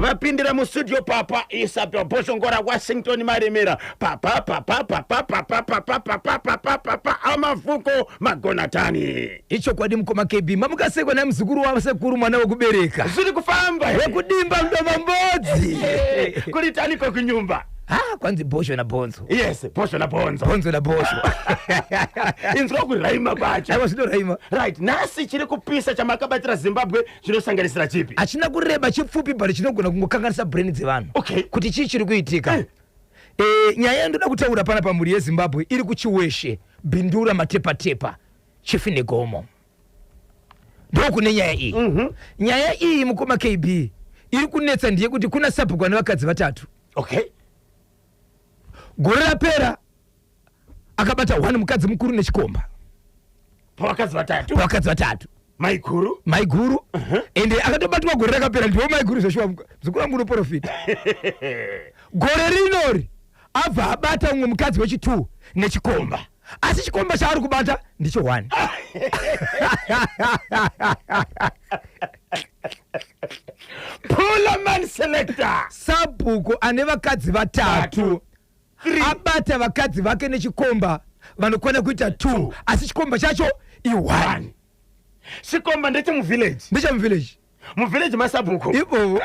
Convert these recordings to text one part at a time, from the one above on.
Vapindira mustudio Papa Isabel Bhozhongora, Washington Maremera, papa papa papa papa papa papa papa papa Amavuko Magonatani. Ichokwadi mukoma KB, mamukasekwa namuzukuru wasekuru, mwana wekubereka. Zviri kufamba. Wekudimba mdomambodzi. Kuritaniko kunyumba? Ah, kwanzi bhosho nabhonzo. Yes, bhosho nabhonzo. Bhonzo nabhosho. Inzwa kuraima kwacho. Aiwa, zvinoraima. Right, nhasi chiri kupisa chamakabatira Zimbabwe zvinosanganisira chipi? Hachina kureba, chipfupi, but chinogona kungokanganisa brain dzevanhu kuti chii chiri kuitika. Nyaya yandoda kutaura pana pamhuri yeZimbabwe iri kuChiweshe, Bindura, Matepatepa, Chifinegomo, ndokune nyaya iyi. Nyaya iyi, mukoma KB, iri kunetsa ndeyekuti kuna sabhuku nevakadzi vatatu. Gore rapera akabata one mukadzi mukuru nechikomba. Pavakadzi vatatu? Pavakadzi vatatu. Maiguru. Maiguru. Ende akatobatwa gore rakapera ndiwo maiguru. Zveshuwa, muzukuru wangu unoprofita. Gore rinori abva abata umwe mukadzi wechi2 nechikomba, asi chikomba chaari kubata ndicho 1. Pulaman selector. Sabhuku ane vakadzi vatatu abata vakadzi vake nechikomba vanokwana kuita 2, asi chikomba chacho i1. Chikomba ndechemuvillage? Ndechemuvillage. Muvillage masabhuku. Ipovo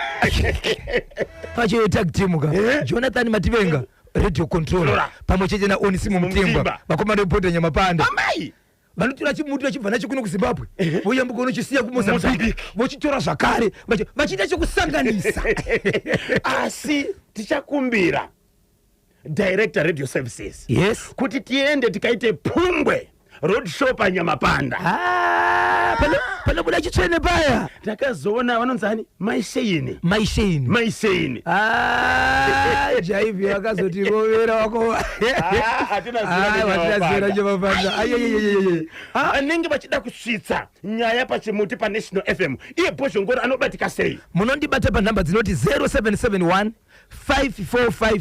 pacho tag team ka. Jonathan Mativenga, radio controller, Controller. pamwe chete naOnisimo Mutimba. Mutimba. Vakomana vepota Nyamapanda. Amai. Vanotora chimuti vachibva nacho kuno kuZimbabwe, voyambuka unochisiya kuMozambique, Mozambique. vochitora zvakare, vachiita chekusanganisa. Asi tichakumbira director radio services kuti tiende tikaite pungwe road show paNyamapanda. Ah, panobuda chitsvene paya. Takazoona vanonzi ani, Maiseini. Maisheini. Maiseini. Ah, jaivi vakazotirovera wako. Ah, hatina zera neNyamapanda. Nyamapanda. Vanenge vachida kusvitsa nyaya pachimuti paNational FM, iye Bhozhongora anobatika sei? Munondibata panhamba dzinoti 0771 545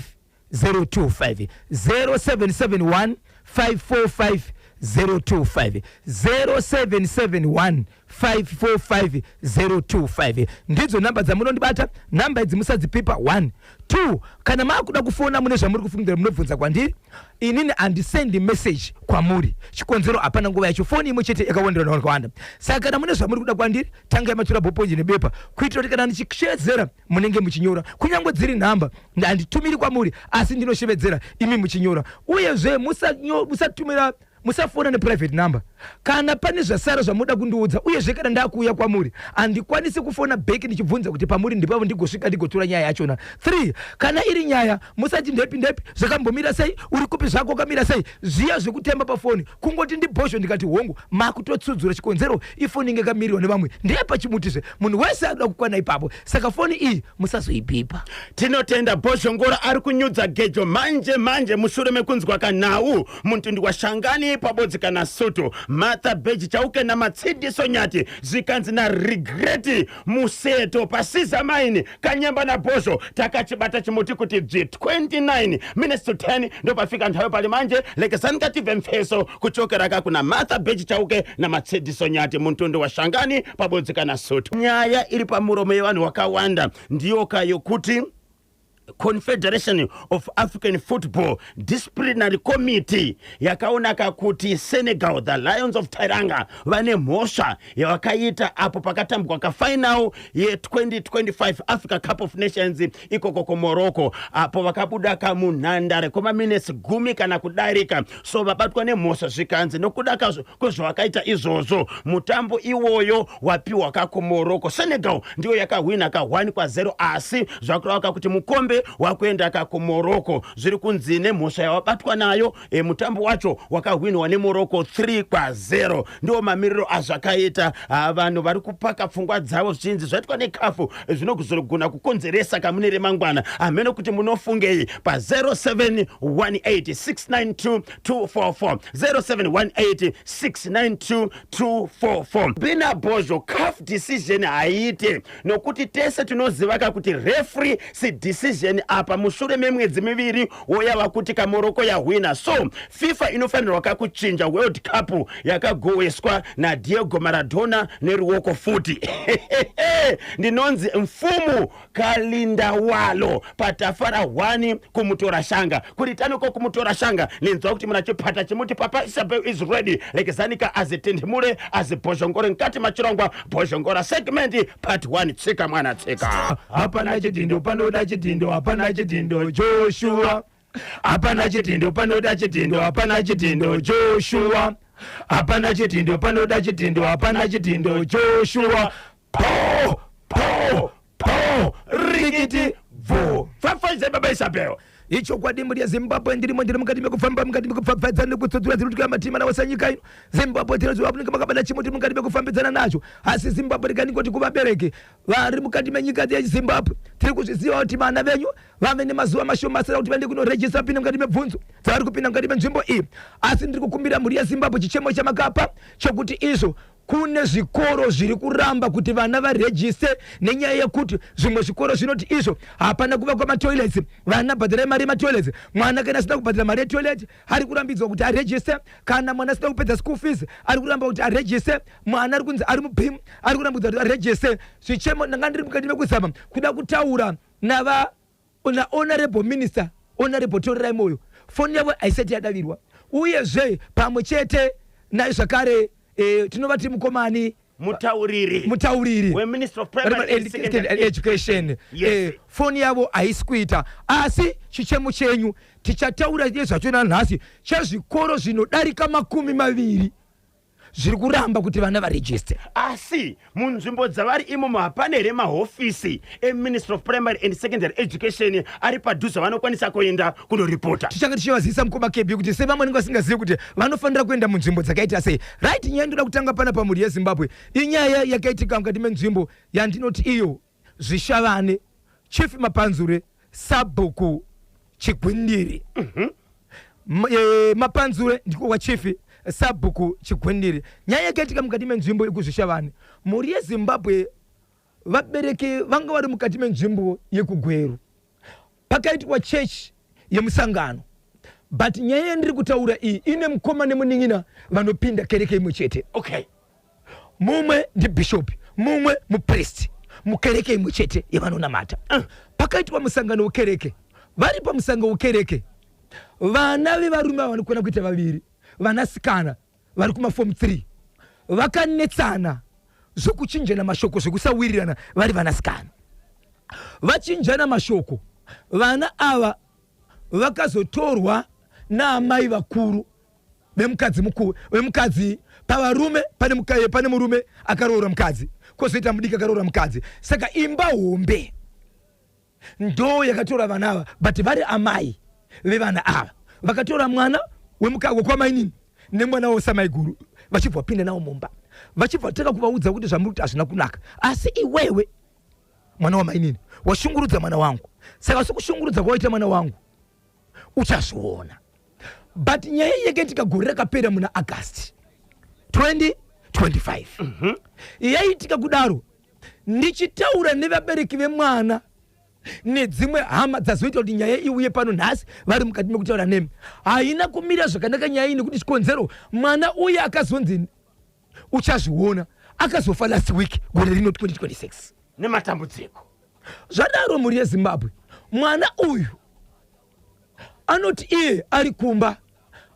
025, 0771 545 025, 0771 545 025 ndidzo namba dzamunondibata. Namba idzi musadzipipa. 1 2 Kana maakuda kufona mune zvamuri kufungidzira munobvunza kwandiri, inini handisendi message kwamuri. Chikonzero, hapana nguva yacho. Foni imwe chete yakawandira navanhu vakawanda. Saka kana mune zvamuri kuda kwandiri, tangai matora ballpoint nebepa kuitira kuti kana ndichishevedzera munenge muchinyora. Kunyange dziri nhamba, handitumiri kwamuri, asi ndinoshevedzera imi muchinyora. Uyezve musatumira, musafona neprivate number kana pane zvasara zvamuda kundiudza. Uyezve kana ndakuuya kwamuri, handikwanisi kufona back ndichibvunza kuti pamuri ndipavo ndigosvika ndigotora nyaya yachona. 3 Kana iri nyaya, musati ndepi ndepi, zvakambomira sei, uri kupi zvako, wakamira sei, zviya zvekutemba pafoni. Kungoti ndibhozho, ndikati hongu, makutotsudzura. Chikonzero, ifoni inge yakamirirwa nevamwe, ndeyepachimutizve, munhu wese anoda kukwana ipapo. Saka foni iyi musazoipipa. Tinotenda Bhozhongora ari kunyudza gejo manje manje mushure mekunzwa kanhau mutundi waShangani pabodzi kana Sutu Martha Beji Chauke naMatsidiso Nyati, zvikanzi naRegret Museto pasiza maini Kanyemba naBhozho takachibata chimuti kuti dzvi. 29 minutes to 10 ndopafika nthawi pali manje. Lekezani kative mfeso kuchokera kuna Martha Beji Chauke naMatsidiso Nyati muntundu wa Shangani pabodzi kana Sutu. Nyaya iri pamuromo yevanhu wakawanda ndiyoka yokuti Confederation of African Football Disciplinary Committee yakaonaka kuti Senegal, the Lions of Teranga, vane mhosva yavakaita apo pakatambwa kafinal ye2025 Africa Cup of Nations ikoko kuMorocco, apo vakabuda kamunhandare kwemaminetsi 10 kana kudarika. So vabatwa nemhosva, zvikanzi nokuda kwezvavakaita izvozvo, mutambo iwoyo wapiwa kakuMorocco. Senegal ndiyo yakahwina ka1 kwa0, asi zvakureva kuti mukombe wakuenda kakuMorocco. Zviri kunzi nemhosva yavabatwa nayo, mutambo wacho wakahwinwa neMorocco 3 kwa0. Ndiwo mamiriro azvakaita. Vanhu vari kupaka pfungwa dzavo zvichinzi zvaitwa neCAF zvinogona kukonzeresa kamune remangwana. Hamene kuti munofungei pa0718 692 244, 0718 692 244. Bina Bhozho, CAF decision haiite nokuti tese tinoziva ka kuti referee si decision. season apa mushure memwedzi miviri woyava kuti kaMorocco yahwina. So FIFA inofanirwa kakuchinja World Cup yakagoweswa naDiego Maradona neruoko futi. Ndinonzi Mfumu Kalindawalo paTafara 1 kumutora shanga kuti taniko kumutora shanga. Ninzwa kuti muna chipata chimuti Papa Isabel is ready. Lekezanika azitindimule azibhozhongore mkati machirongwa Bhozhongora segment part 1. Tsika mwana, tsika. Hapana chidhindo panoda chidhindo, hapana chidhindo Joshua, hapana chidhindo panoda chidhindo, hapana chidhindo Joshua, hapana chidhindo panoda chidhindo, hapana chidhindo Joshua. Po po po, rikiti bvo. Fafaize, Baba Isabel. Ichokwadi, mhuri yeZimbabwe, ndirimo, ndiri mukati mekufamba, mukati mekupfapfaidza nekutsudzura dziri matima nawosanyika ino Zimbabwe. Tinoziva munenge makabata chimuti mukati mekufambidzana nacho, asi Zimbabwe rikandingoti kuvabereki vari mukati menyika yeZimbabwe, tiri kuzviziva kuti vana venyu vave nemazuva mashoma asara kuti vaende kunorejista, pinda mukati mebvunzo dzavari kupinda mukati menzvimbo iyi. Asi ndiri kukumbira mhuri yeZimbabwe, chichemo chamakapa chokuti izvo kune zvikoro zviri kuramba kuti vana varejiste nenyaya yekuti zvimwe zvikoro zvinoti izvo hapana kuvakwa matoilets, vana bhadharai mari yematoilets. Mwana kana asina kubhadhara mari yetoilet ari kurambidzwa kuti arejiste. Kana mwana asina kupedza school fees ari kuramba kuti arejiste. Mwana ari kunzi ari muBEAM ari kurambidzwa kuti arejiste. Zvichemo ndanga ndiri mukati mekuzama kuda kutaura nava nahonorable minister, Honorable Torerai Moyo. Foni yavo haisati yadavirwa. Uyezve pamwe chete naizvakare tinovati mukomani mutauriri mutauriri weMinister of Primary and Secondary Education. Yes. Foni yavo haisi kuita, asi chichemo chenyu tichataura nezvacho nanhasi, chezvikoro zvinodarika 20 zviri kuramba kuti vana varejiste. Asi munzvimbo dzavari imomo hapana here mahofisi eMinister of Primary and Secondary Education ari padhuze vanokwanisa kuenda kunoripota? Tichange tichivazivisa, mukoma KB, kuti sevamwe vanenge vasingazivi kuti vanofanira kuenda munzvimbo dzakaita sei. Right, nyaya ndoda kutanga pana pamhuri yeZimbabwe inyaya yakaitika mukati menzvimbo yandinoti iyo Zvishavane, Chief Mapanzure, Sabhuku Chigwindiri. Mapanzure ndiko kwachief Sabhuku Chigwindiri. Nyaya yakaitika mukati menzvimbo yekuZvishavane, mhuri yeZimbabwe, vabereki vanga vari mukati menzvimbo yekuGweru, pakaitwa chechi yemusangano. But nyaya yandiri kutaura iyi ine mukoma nemunin'ina vanopinda kereke imwe chete. Mumwe ndibhishopi, mumwe mupristi, mukereke imwe chete yavanonamata. Pakaitwa musangano wekereke. Vari pamusangano wekereke, vana vevarume ava vanokwana kuita vaviri, vanasikana vari kumaform 3, vakanetsana zvokuchinjana mashoko, zvekusawirirana vari vanasikana. Vachinjana mashoko, vana ava vakazotorwa naamai vakuru vemukadzi mukuru vemukadzi. Pavarume pane murume akaroora mukadzi, kwozoita mudiki akaroora mukadzi. Saka imba hombe ndo yakatora vana ava, but vari amai vevana ava vakatora mwana wekwamainini nemwana wosamaiguru, vachibva vapinda nawo mumba, vachibva vatanga kuvaudza kuti zvamuri kuti hazvina kunaka, asi iwewe mwana wamainini washungurudza mwana wangu, saka sekushungurudza kwawaita mwana wangu uchazviona. But nyaya iyi yakaitika gore rakapera muna August 2025. Yaitika kudaro, ndichitaura nevabereki vemwana nedzimwe hama dzazoita kuti nyaya iuye pano nhasi, vari mukati mekutaura nemi, haina kumira zvakanaka nyaya iyi, nekuti chikonzero mwana uye akazonzi uchazviona akazofa last week gore rino 2026. Nematambudziko. Zvadaro, mhuri yeZimbabwe, mwana uyu anoti iye ari kumba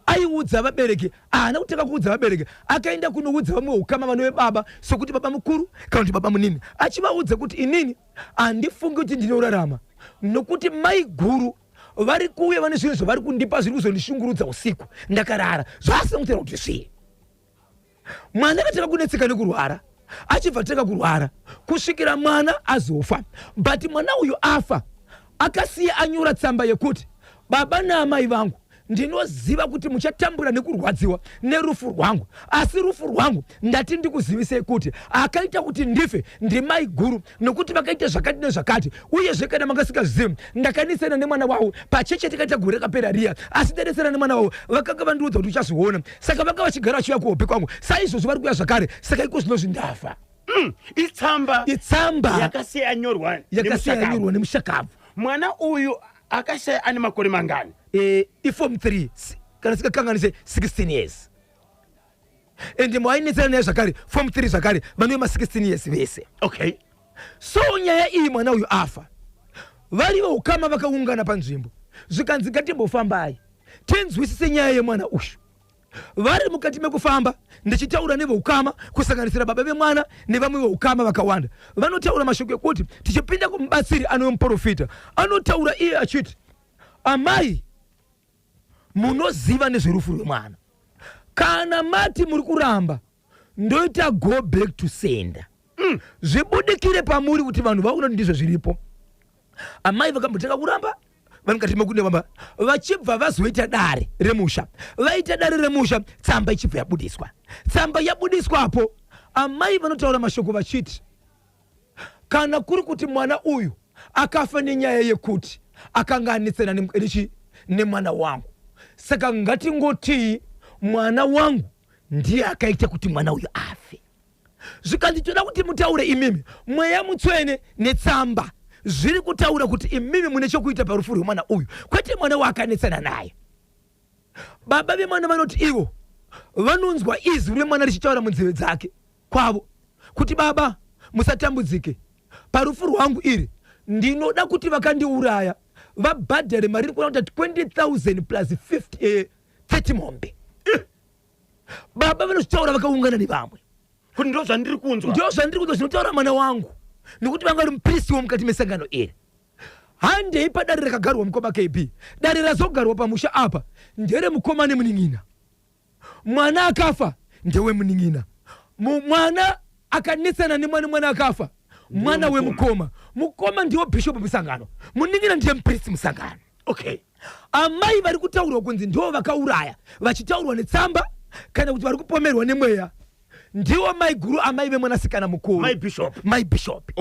aiudza vabereki. Haana kutanga kuudza vabereki, akaenda kunoudza vamwe ukama vanove baba, sokuti baba mukuru kana kuti baba munini, achivaudza kuti inini handifungi kuti ndinorarama nokuti mai guru vari kuuya vane zvinhu zvavari kundipa zviri kuzondishungurudza usiku ndakarara, zvaasina kutaura kuti zvii. Mwana akatanga kunetseka nekurwara, achibva tanga kurwara kusvikira mwana azofa. But mwana uyu afa akasiya anyora tsamba yekuti, "Baba naamai vangu, ndinoziva kuti muchatambura nekurwadziwa nerufu rwangu, asi rufu rwangu ndati ndikuzivisei kuti akaita kuti ndife ndimai guru, nokuti vakaita zvakati nezvakati. Uyezve kana mangasingazvizivi, ndakanesana nemwana wavo pacheche tikaita gore rakapera riya, asi ndadetsana nemwana wavo, vakanga vandiudza kuti uchazviona. Saka vanga vachigara vachiuya kuhope kwangu, saizvozvo vari kuuya zvakare. Saka iko zvinozvi ndafa." Itsamba Itsamba yakasiya yanyorwa yakasiya nemushakabvu. Yanyorwa nemushakabvu. Mwana uyu akashaya ane makore mangani? Iform 3, kana sikakanganise 16 years, ende mwainetsana naye zvakare form 3 zvakare, vanove ma16 years vese. So nyaya iyi, mwana uyu afa, vari veukama vakaungana panzvimbo, zvikanzi ngatimbofambai tinzwisise nyaya yemwana uyu. Vari mukati mekufamba, ndichitaura neveukama, kusanganisira baba vemwana nevamwe veukama vakawanda, vanotaura mashoko ekuti tichipinda kumubatsiri anove muprofita, anotaura iye achiti, "Amai, munoziva nezverufu rwemwana. Kana mati muri kuramba, ndoita go back to sender, zvibudikire pamuri kuti vanhu vaona kuti ndizvo zviripo." Amai vakambotanga kuramba vari mukati mekundevamba, vachibva vazoita dare remusha. Vaita dare remusha, tsamba ichibva yabudiswa. Tsamba yabudiswapo, amai vanotaura mashoko vachiti, kana kuri kuti mwana uyu akafa nenyaya yekuti akanga anetsana nemwana wangu, saka ngatingotii mwana wangu ndiye akaita kuti mwana uyu afe. Zvikanzi, toda kuti mutaure imimi, mweya mutsvene netsamba zviri kutaura kuti imimi mune chokuita parufu rwemwana uyu, kwete mwana waakanetsana naye. Baba vemwana vanoti ivo vanonzwa izwi remwana richitaura munzeve dzake kwavo kuti, "Baba, musatambudzike parufu rwangu iri. Ndinoda kuti vakandiuraya vabhadhare mari iri kuona kuti 20,000 plus 50, 30 mombe." Baba vanozvitaura vakaungana nevamwe. Kuti ndo zvandiri kunzwa. Ndo zvandiri kunzwa zvinotaura mwana wangu, nekuti vanga vari mupristi womukati mesangano iri. Handei padare rakagarwa, mukoma KB. Dare razogarwa pamusha apa nderemukoma nemunin'ina. Mwana akafa ndewemunin'ina. Mwana akanetsana nemwana, mwana akafa mwana wemukoma. Mukoma ndiwo bhishopu musangano, munin'ina ndiye mupristi musangano. Amai vari kutaurwa kunzi ndivo vakauraya, vachitaurwa netsamba kana kuti vari kupomerwa nemweya, ndiwo mai guru, amai vemwanasikana mukuru. Mai Bishop. Mai Bishop.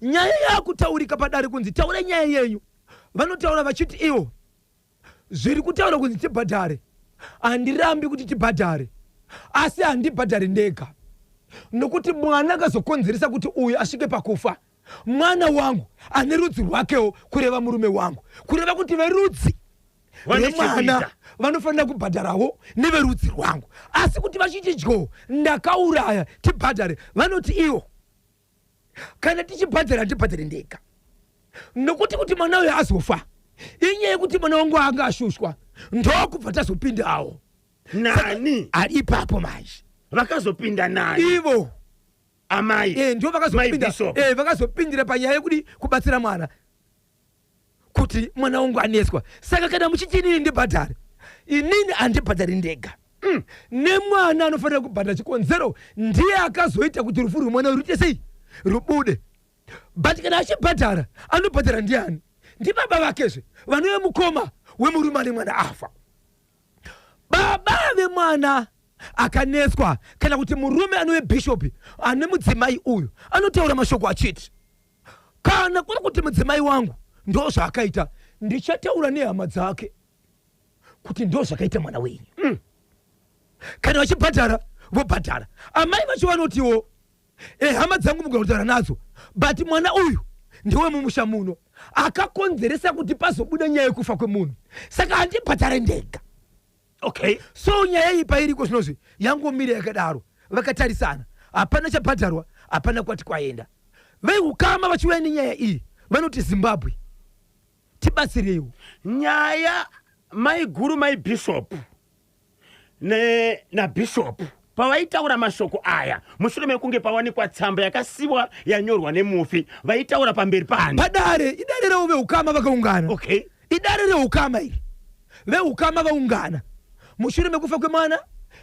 Nyaya yaakutaurika padare kunzi taurai nyaya yenyu, vanotaura vachiti ivo zviri kutaura kunzi tibhadhare, handirambi kuti tibhadhare, asi handibhadhari ndega, nokuti mwana akazokonzeresa kuti uyu asvike pakufa mwana wangu ane rudzi rwakewo, kureva murume wangu, kureva kuti verudzi Vane remwana chekuita. Vanofanira kubhadharawo neverudzi rwangu. Asi kuti vachiti dyo ndakauraya, tibhadhare, vanoti ivo kana tichibhadhara, handibhadhare ndega, nokuti kuti mwana uyo azofa inyaya yekuti mwana wangu anga ashushwa, ndokubva tazopindawo. Nani? Ari ipapo manje. Vakazopinda nani? Ivo. Amai. Ndio vakazopinda. Mai Bishop. Vakazopindira panyaya yekudi kubatsira mwana, kuti mwana wangu aneswa, saka kana muchiti inini ndibhadhare, inini handibhadhari ndega. Nemwana anofanira kubhadhara, chikonzero ndiye akazoita kuti rufu rwemwana ruite sei, rubude. But kana achibhadhara, anobhadhara ndiani? Ndibaba vakezve, vanove mukoma wemurume ane mwana afa. Baba vemwana akaneswa, kana kuti murume anove bhishopi ane mudzimai uyu, anotaura mashoko achiti, kana kuri kuti mudzimai wangu ndo zvaakaita, ndichataura nehama dzake kuti ndo zvakaita mwana wenyu. Kana vachibhadhara, vobhadhara. Amai vacho vanotiwo, "Hama dzangu mugona kutaura nadzo, but mwana uyu ndewe mumusha muno akakonzeresa kuti pazobuda nyaya yekufa kwemunhu, saka handibhadhare ndega." So nyaya iyi pairiko zvinozvi yangomira yakadaro, vakatarisana, hapana chabhadharwa, hapana kwati kwaenda. Veukama vachiuya nenyaya iyi vanoti, "Zimbabwe, tibatsireiwo." Nyaya mai guru, mai Bishop nabishop pavaitaura mashoko aya mushure mekunge pawanikwa tsamba yakasiwa yanyorwa nemufi, vaitaura pamberi pani? Padare, idare revo veukama vakaungana. Idare reukama iri, veukama vaungana mushure mekufa kwemwana,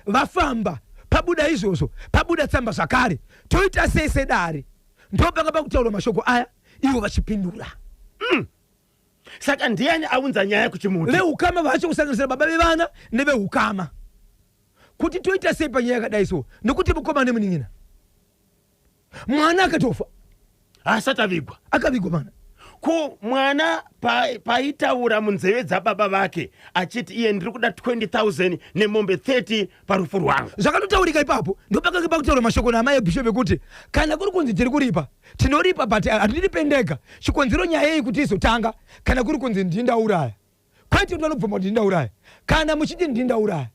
vafamba, pabuda izvozvo, pabuda tsamba zvakare, toita sei sedare? Ndopanga pakutaurwa mashoko aya, ivo vachipindura. Saka ndiani aunza nyaya kuchimuti? Veukama vacho, kusanganisira baba vevana neveukama, kuti toita sei panyaya yakadai so, nokuti mukoma nemunin'ina, mwana akatofa. Asati avigwa. Akavigwa mwana. Ko mwana paitaura munzeve dzababa vake achiti iye ndiri kuda 20,000 nemombe 30 parufu rwangu. Zvakatotaurika ipapo, ndopakange pakutaura mashoko naamai ebishop ekuti kana kuri kunzi tiri kuripa, tinoripa, but hatiripe ndega. Chikonzero nyaya iyi kuti izotanga, kana kuri kunzi ndindauraya, kwete kuti vanobvuma kuti ndindauraya. Kana muchiti ndindauraya,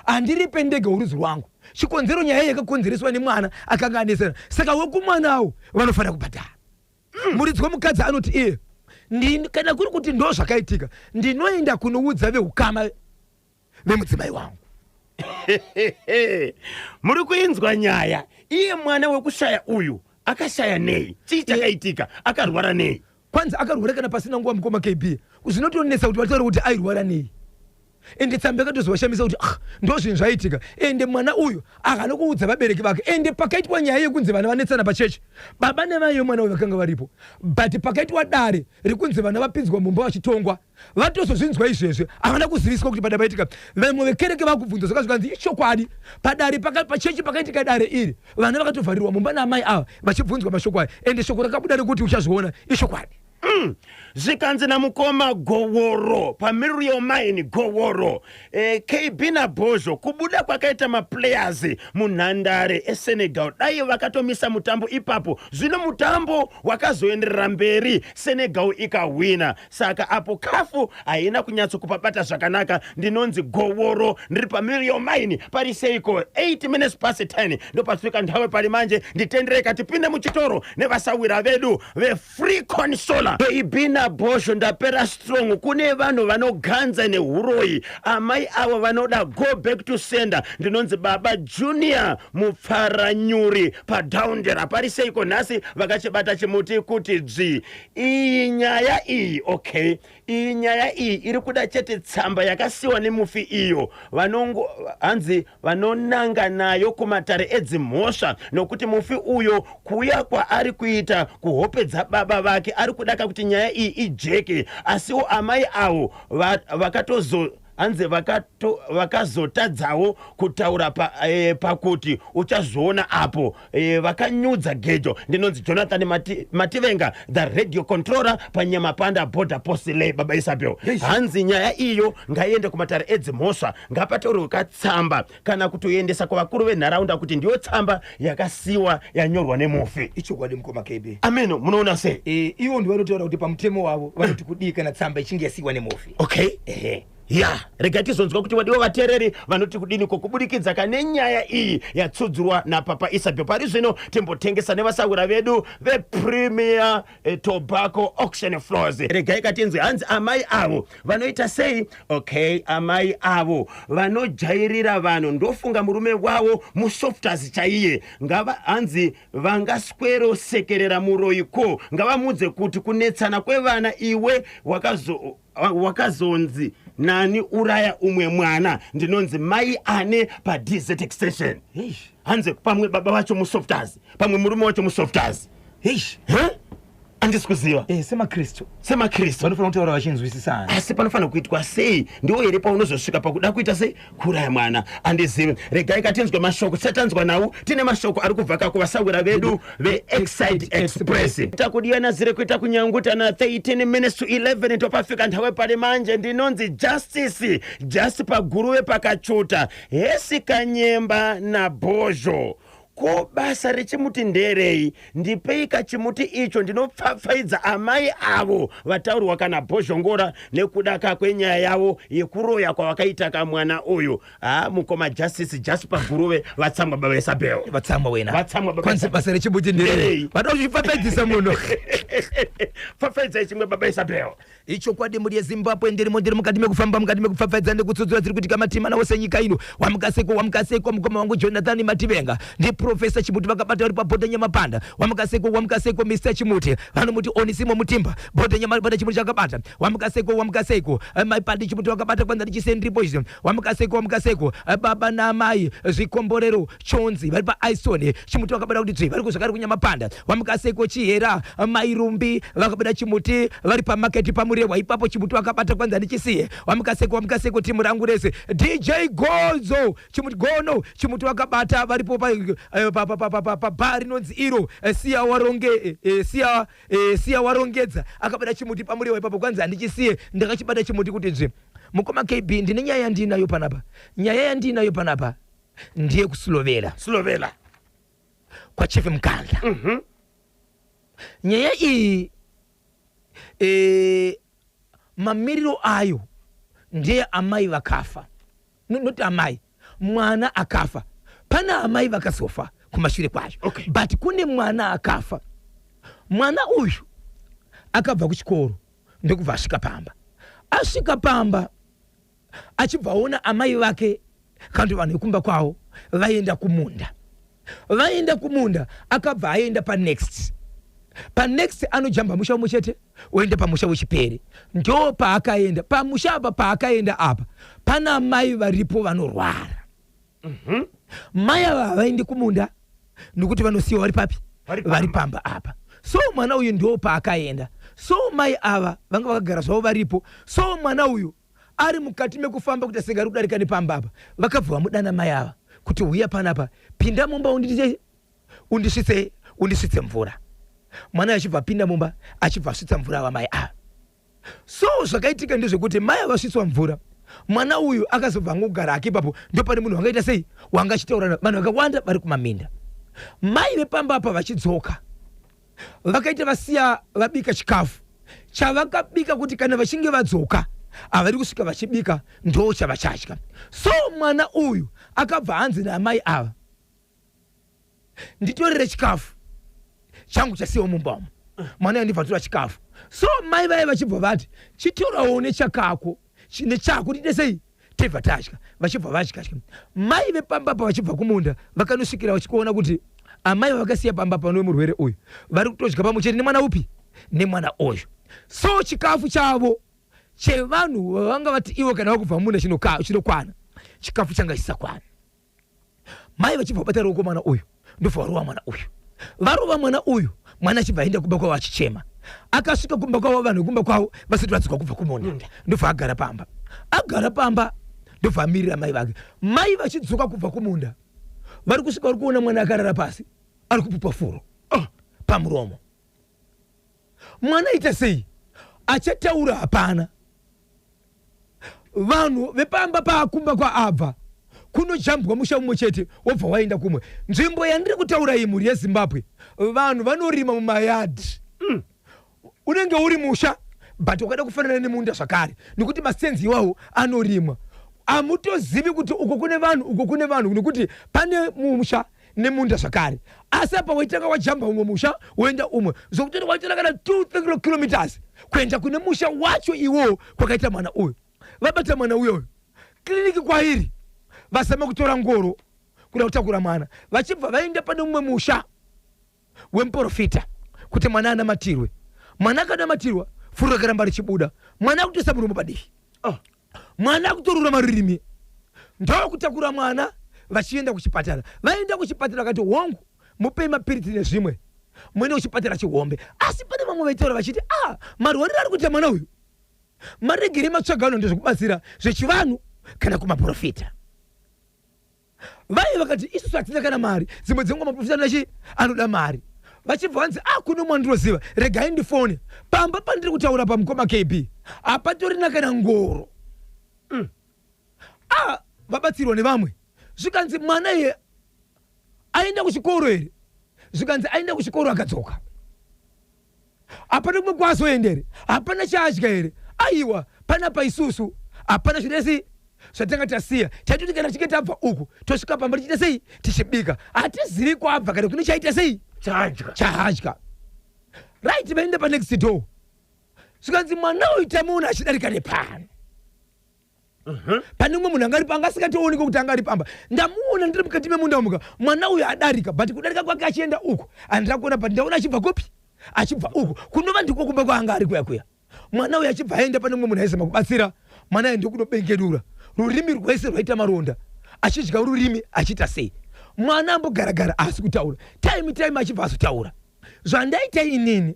handiripe ndega uruzi rwangu. Chikonzero nyaya iyi yakakonzereswa nemwana akanga anesana, saka wekumwanawo vanofanira kubhadhara. Muridzi wemukadzi anoti iye, kana kuri kuti ndo zvakaitika, ndinoenda kunoudza veukama vemudzimai wangu. Muri kuinzwa nyaya iye? Mwana wekushaya uyu akashaya nei? Chii chakaitika? Akarwara nei? Kwanzi akarwara kana pasina nguva, mukoma KB. Zvinotonetsa kuti vataure kuti airwara nei. Ende tsamba yakatozovashamisa kuti, ah, ndo zvinhu zvaitika. Ende mwana uyu akana kuudza vabereki vake. Ende pakaitwa nyaya yekunzi vana vanetsana pachechi, baba nevai vemwana uyu vakanga varipo, but pakaitwa dare rekunzi vana vapinzwa mumba vachitongwa, vatozozvinzwa izvezvi. Havana kuziviswa kuti padare paitika. Vamwe vekereke vakubvunzwa zvaka zvikanzi ichokwadi. Padare pachechi pakaitika dare iri, vana vakatovharirwa mumba naamai ava vachibvunzwa mashoko aya. Ende shoko rakabuda rekuti uchazviona ichokwadi. Zvikanzi namukoma Goworo paMirial Mine Goworo, KB naBhozho, kubuda kwakaita maplayers munhandare eSenegal, dai vakatomisa mutambo ipapo. Zvino mutambo wakazoenderera mberi, Senegal ikahwina, saka apo CAF haina kunyatsokupabata zvakanaka. Ndinonzi Goworo, ndiri paMirial Mine. Pari seiko? 8 minutes past 10 ndopasvika nthawe pari manje. Nditendereka tipinde muchitoro nevasawira vedu veFree Consola. KB naBhosho, ndapera strong. Kune vanhu vanoganza neuroyi. Amai avo vanoda go back to sender. Ndinonzi Baba Junior Mupfaranyuri paDaundera. Pari seiko nhasi? Vakachibata chimuti kuti dzvi. Iyi nyaya iyi, okay, iyi nyaya iyi iri kuda chete tsamba yakasiwa nemufi iyo vanongo hanzi vanonanga nayo kumatare edzimhosva, nokuti mufi uyo kuuya kwaari kuita kuhope dzababa vake ari kudaka kuti nyaya iyi ijeke. Asiwo amai avo vakatozo hanzi vakazotadzawo kutaura pakuti uchazoona apo vakanyudza gejo. Ndinonzi Jonathan Mativenga, the radio controller paNyamapanda border post le. Baba Isabel, hanzi nyaya iyo ngaiende kumatare edzimhosva, ngapataurwe katsamba kana kutoendesa kuvakuru venharaunda kuti ndiyo tsamba yakasiwa yanyorwa nemufi. Ichokwadi, mukoma KB. Ameno, munoona sei? Ivo ndivo vanotaura kuti pamutemo wavo vanoti kudii kana tsamba ichinge yasiyiwa nemufi. Okay, ehe, ya, regai tizonzwa kuti wadiwa vateereri vanoti kudiniko kubudikidza kane nyaya iyi yatsudzurwa napapa Isabel. Pari zvino timbotengesa nevasawira vedu vePremier Tobacco Auction Floors. Regai katinzwe, hanzi amai avo vanoita sei? Okay, amai avo vanojairira vanhu. Ndofunga murume wavo musoftas chaiye. Ngava hanzi vangaswerosekerera muroyi ko? Ngavamudze kuti kunetsana kwevana, iwe wakazonzi nani uraya umwe mwana? Ndinonzi Mai Ane paDZ Extension. Hanzi pamwe baba vacho musoftas, pamwe murume wacho musoftas. Handisi kuziva. Semakristu Semakristu vanofanira kutaura vachinzwisisana. Asi panofanira kuitwa sei? Ndiwo here paunozosvika pakuda kuita sei, kuuraya mwana? Handizivi. Regai katinzwe mashoko. Tichatanzwa nawo. Tine mashoko ari kubva kakuvasawira vedu veExide Express. Takudiyana zire kuita kunyanguta na 13 minutes to 11 topafika nthawe pali manje. Ndinonzi Justice Just paGuruve pakachuta. Hesi Kanyemba naBhozho, ko basa rechimuti nderei? Ndipei kachimuti icho ndinopfapfaidza amai avo vataurwa kana Bhozhongora nekuda kwenyaya yavo yekuroya kwavakaita kamwana uyu. Ha, mukoma Justice Jasper Guruve vatsamwa, baba Isabel. Vatsamwa wena. Vatsamwa, baba. Kwanzi basa rechimuti nderei? Nderei? Vada kuchipfapfaidzisa munhu. Pfapfaidzai chimwe, baba Isabel. Ichokwadi, mhuri yeZimbabwe, ndirimo, ndiri mukati mekufamba, mukati mekupfapfaidza nekutsudzura dziri kuitika matimana ose nyika ino. Wamukaseko, wamukaseko, mukoma wangu Jonathan Mativenga, ndiProfesa Chimuti vakabata vari pabhodha Nyamapanda. Wamukaseko, wamukaseko, Mr Chimuti, vanomuti Onisimo Mutimba, bhodha Nyamapanda, chimuti chakabata. Wamukaseko, wamukaseko, Maipandi, chimuti vakabata. Kwanza ndichisendripo izvi. Wamukaseko, wamukaseko, baba naamai Zvikomborero Chonzi vari paison, chimuti vakabata kuti dzvi, vari kuzvakare kuNyamapanda. Wamukaseko, Chihera, Mairumbi vakabata chimuti vari pamaketi paMurehwa ipapo, chimuti vakabata. Kwanza ndichisiye. Wamukaseko, wamukaseko, timu rangu rese, DJ Gozo, chimuti gono, chimuti vakabata varipo pa pabhaa rinonzi iro siya waronge siya siya warongedza. Akabata chimuti paMurewa ipapo, kwanzi handichisiye ndakachibata chimuti kuti dzvi. Mukoma KB, ndine nyaya yandinayo panapa. Nyaya yandinayo panapa ndiye kuSilovela. Silovela. Kwachief Mukandla. Nyaya iyi mamiriro ayo ndeye amai vakafa. Not amai, mwana akafa. Pana amai vakazofa kumashure kwacho, but kune mwana akafa. Mwana uyu akabva kuchikoro, ndokubva asvika pamba. Asvika pamba, achibva aona amai vake kandi vanhu vekumba kwavo vaenda kumunda. Vaenda kumunda, akabva aenda panext. Panext anojamba musha umwe chete, oenda pamusha wechipiri. Ndo paakaenda pamusha apa. Paakaenda apa, pana mai varipo vanorwara. Mai ava havaendi kumunda nokuti vanosiyiwa vari papi? Vari pamba. Vari pamba apa. So mwana uyu ndo paakaenda. So mai ava vanga vakagara zvavo varipo. So mwana uyu ari mukati mekufamba kuti asenge ari kudarika nepamba apa, vakabva vamudana mai ava kuti, "Uya panapa, pinda mumba, undite undisvitse mvura." Mwana achibva apinda mumba, achibva asvitsa mvura ava mai ava. So zvakaitika ndezvekuti mai avasvitswa mvura, mwana uyu akazobva angogara hake ipapo. Ndo pane munhu wangaita sei, wanga achitaura, vanhu vakawanda vari kumaminda. Mai vepamba apa vachidzoka, vakaita vasiya vabika chikafu chavakabika kuti kana vachinge vadzoka, havari kusvika vachibika, ndo chavachadya. So mwana uyu akabva hanzi naamai ava, "Nditorere chikafu changu chasiyiwa mumba umu." Mwana uyu ndibva tora chikafu. So mai vaya vachibva vati, "Chitorawo nechakako nechako, tiite sei, tibva tadya." Vachibva vadya. Mai vepamba pa vachibva kumunda, vakanosvikira vachikuona kuti amai vavakasiya pamba pano murwere uyu vari kutodya pamwe chete nemwana upi? Nemwana uyu. So chikafu chavo chevanhu vavanga vati ivo kana vakubva munda chinokwana, chikafu changa chisakwana. Mai vachibva vabata ruoko mwana uyu, ndobva varova mwana uyu. Varova mwana uyu, mwana achibva aenda kumba kwavo achichema. Akasvika kumba kwavo, vanhu vekumba kwavo vasati vadzoka kubva kumunda, ndobva agara pamba. Agara pamba, ndobva amirira mai vake. Mai vachidzoka kubva kumunda, vari kusvika, vari kuona mwana akarara pasi, ari kupupa furo pamuromo. Mwana aita sei? Achataura hapana. Vanhu vepamba paakumba kwaabva kunojambwa musha mumwe chete, wobva waenda kumwe. Nzvimbo yandiri kutaura iyi, mhuri yeZimbabwe, vanhu vanorima mumayadhi. Unenge uri musha, but wakada kufanana nemunda zvakare, nekuti masenzi iwawo anorimwa. Hamutozivi kuti uko kune vanhu, uko kune vanhu, nekuti pane musha nemunda zvakare. Asi apa waitanga wajamba umwe musha, woenda umwe, zvokuti waitora kana 2 kilometers kuenda kune musha wacho iwowo kwakaita mwana uyu. Vabata mwana uyoyo, kiriniki kwairi, vasama kutora ngoro kuda kutakura mwana, vachibva vaenda pane mumwe musha wemuprofita kuti mwana anamatirwe. Mwana akanamatirwa, furo rakaramba richibuda. Mwana akutoisa muromo padivi. Mwana akutorura marurimi. Ndokutakura mwana vachienda kuchipatara. Vaenda kuchipatara, vakati, "Hongu, mupei mapiritsi nezvimwe, muende kuchipatara chihombe." Asi pane vamwe vaitaura vachiti, "A, marwariro ari kuita mwana uyu, maregere matsvaga ano ndezvekubatsira zvechivanhu kana kumaprofita." Vai vakati, "Isusu hatina kana mari." Dzimwe dzenguva maprofita anoda anoda mari. Vachibva vanzi, "A, kune mwandinoziva, regai ndifone." Pamba pandiri kutaura pamukoma KB hapatorina kana ngoro. A, vabatsirwa nevamwe. Zvikanzi, "Mwana iye aenda kuchikoro here?" Zvikanzi, "Aenda kuchikoro, akadzoka. Hapana kumwe kwaazoenda here? Hapana chaadya here?" "Aiwa, panapa isusu hapana zvinesi zvatanga tasiya. Taitoti kana tichinge tabva uku, tosvika pamba tichiita sei, tichibika. Hatizivi kwabva kana kune chaita sei." Chadya. Chaadya. Right, vaenda panext door. Zvikanzi, "Mwana uyu tamuona achidarika nepano pane umwe munhu angari panga asingatooneki kuti anga ari pamba. Ndamuona ndiri mukati memunda muka, mwana uyu adarika, but kudarika kwake achienda uku handina kuona, but ndaona achibva kupi? Achibva uku, kunova ndiko kumba kwaanga ari kuya kuya." Mwana uyu achibva aenda pane mumwe munhu aizama kubatsira mwana uyu, ndokunobengenura rurimi rwese rwaita maronda, achidya rurimi, achiita sei. Mwana ambogaragara asi kutaura, time time achibva azotaura, "Zvandaita inini,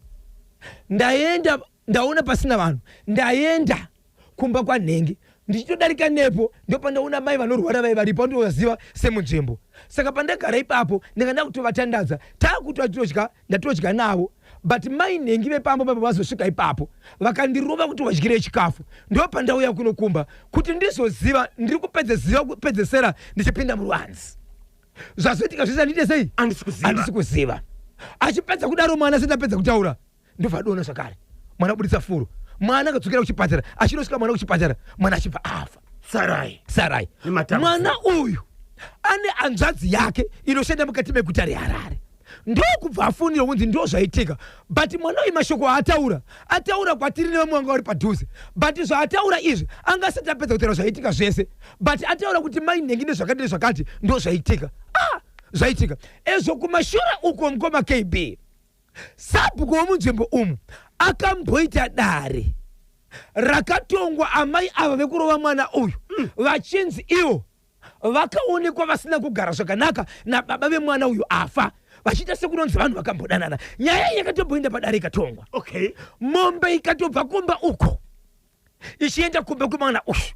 ndaenda, ndaona pasina vanhu, ndaenda kumba kwanhengi." Ndichitodarika nepo ndopandaona mai vanorwara vai varipo, andovaziva semunzvimbo. Saka pandagara ipapo ndingada kutovatandadza, takutoatodya, ndatodya navo. But mai nhengi vepambo papo vazosvika ipapo vakandirova kuti wadyirei chikafu. Ndopandauya kunokumba kuti ndizoziva ndiri kupedzeziva kupedzesera ndichipinda muruvanzi. Zvazoitika zvese handiite sei? Handisi kuziva. Handisi kuziva. Achipedza kudaro mwana asati apedza kutaura ndobva adonha zvakare. Mwana abuditsa furo, mwana akadzokera kuchipatara. Achinosvika mwana kuchipatara, mwana achibva afa. Sarai. Sarai. Nematambudziko. Mwana uyu ane hanzvadzi yake inoshanda mukati meguta reHarare, ndokubva afonera kunzi ndo zvaitika. But mwana uyu mashoko aataura ataura kwatiri nevamwe vanga vari padhuze, but zvaataura izvi anga asati apedza kutaura zvaitika zvese, but ataura kuti mai nhengi nezvakati nezvakati ndo zvaitika. Zvaitika ezvo kumashure uko mukoma KB, sabhuku wemunzvimbo umu akamboita dare rakatongwa amai ava vekurova mwana uyu, vachinzi ivo vakaonekwa vasina kugara zvakanaka nababa vemwana uyu afa, vachiita sekunonzi vanhu vakambodanana. Nyaya iyi yakatomboenda padare ikatongwa. Mombe ikatobva kumba uko ichienda kumba kwemwana uyu,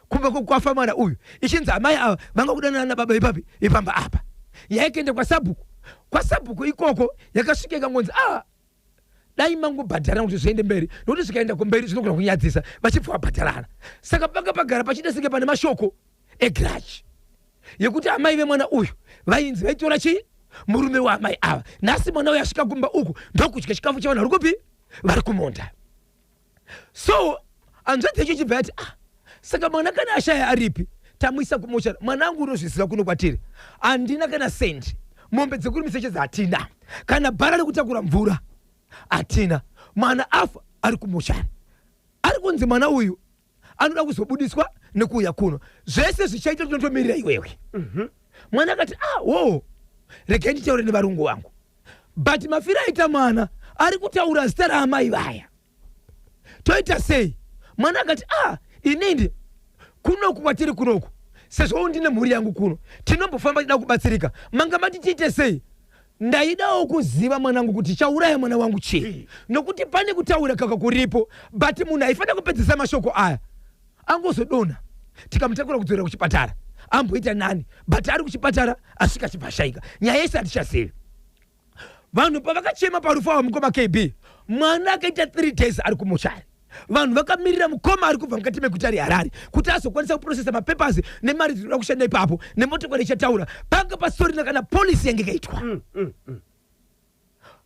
kumba kwafa mwana uyu, ichinzi amai ava vanga kudanana nababa ipapi ipamba apa. Yaikaenda kwasabhuku, kwasabhuku ikoko yakasvika ikangonzi dai mangobhadharana kuti zviende mberi, nokuti zvikaenda kumberi zvinogona kunyadzisa, vachibva vabhadharana. Saka panga pagara pachida senge pane mashoko egrudge yekuti amai vemwana uyu vainzi vaitora chii murume waamai ava. Nhasi mwana uyu asvika kumba uku ndokudya chikafu chevanhu vari kupi, vari kumonda. So hanzvadzi yacho ichibva yati saka mwana kana ashaya aripi, tamuisa kumochari. Mwana angu unozviziva kuno kwatiri handina kana sendi, mombe dzekurimisa chedza hatina, kana bhara rekutakura mvura hatina. Mwana afa ari kumochari, ari kunzi mwana uyu anoda kuzobudiswa nekuuya kuno, zvese zvichaita tinotomirira iwewe. Mwana akati wo regai nditaure nevarungu vangu. But mafiro aita mwana ari kutaura zita raamai vaya, toita sei? Mwana akati inini kunoku kwatiri kunoku sezvo ndine mhuri yangu kuno tinombofamba tida kubatsirika, manga mati tiite sei? Ndaidawo kuziva mwanangu kuti chauraya mwana wangu chii, nokuti pane kutaura kaka kuripo, but munhu aifanira kupedzesa mashoko aya angozodonha tikamutakura kudzorera kuchipatara amboita nani, but ari kuchipatara asvika achibva ashaika. Nyaya yese hatichazivi. Vanhu pavakachema parufu ava mukoma KB, mwana akaita 3 days ari kumochari. Vanhu vakamirira mukoma ari kubva mukati meguta reHarare kuti azokwanisa kuprocesa mapapers nemari dzinoda kushanda ipapo nemotokari ichataura. Panga pasitorina kana policy yange ikaitwa.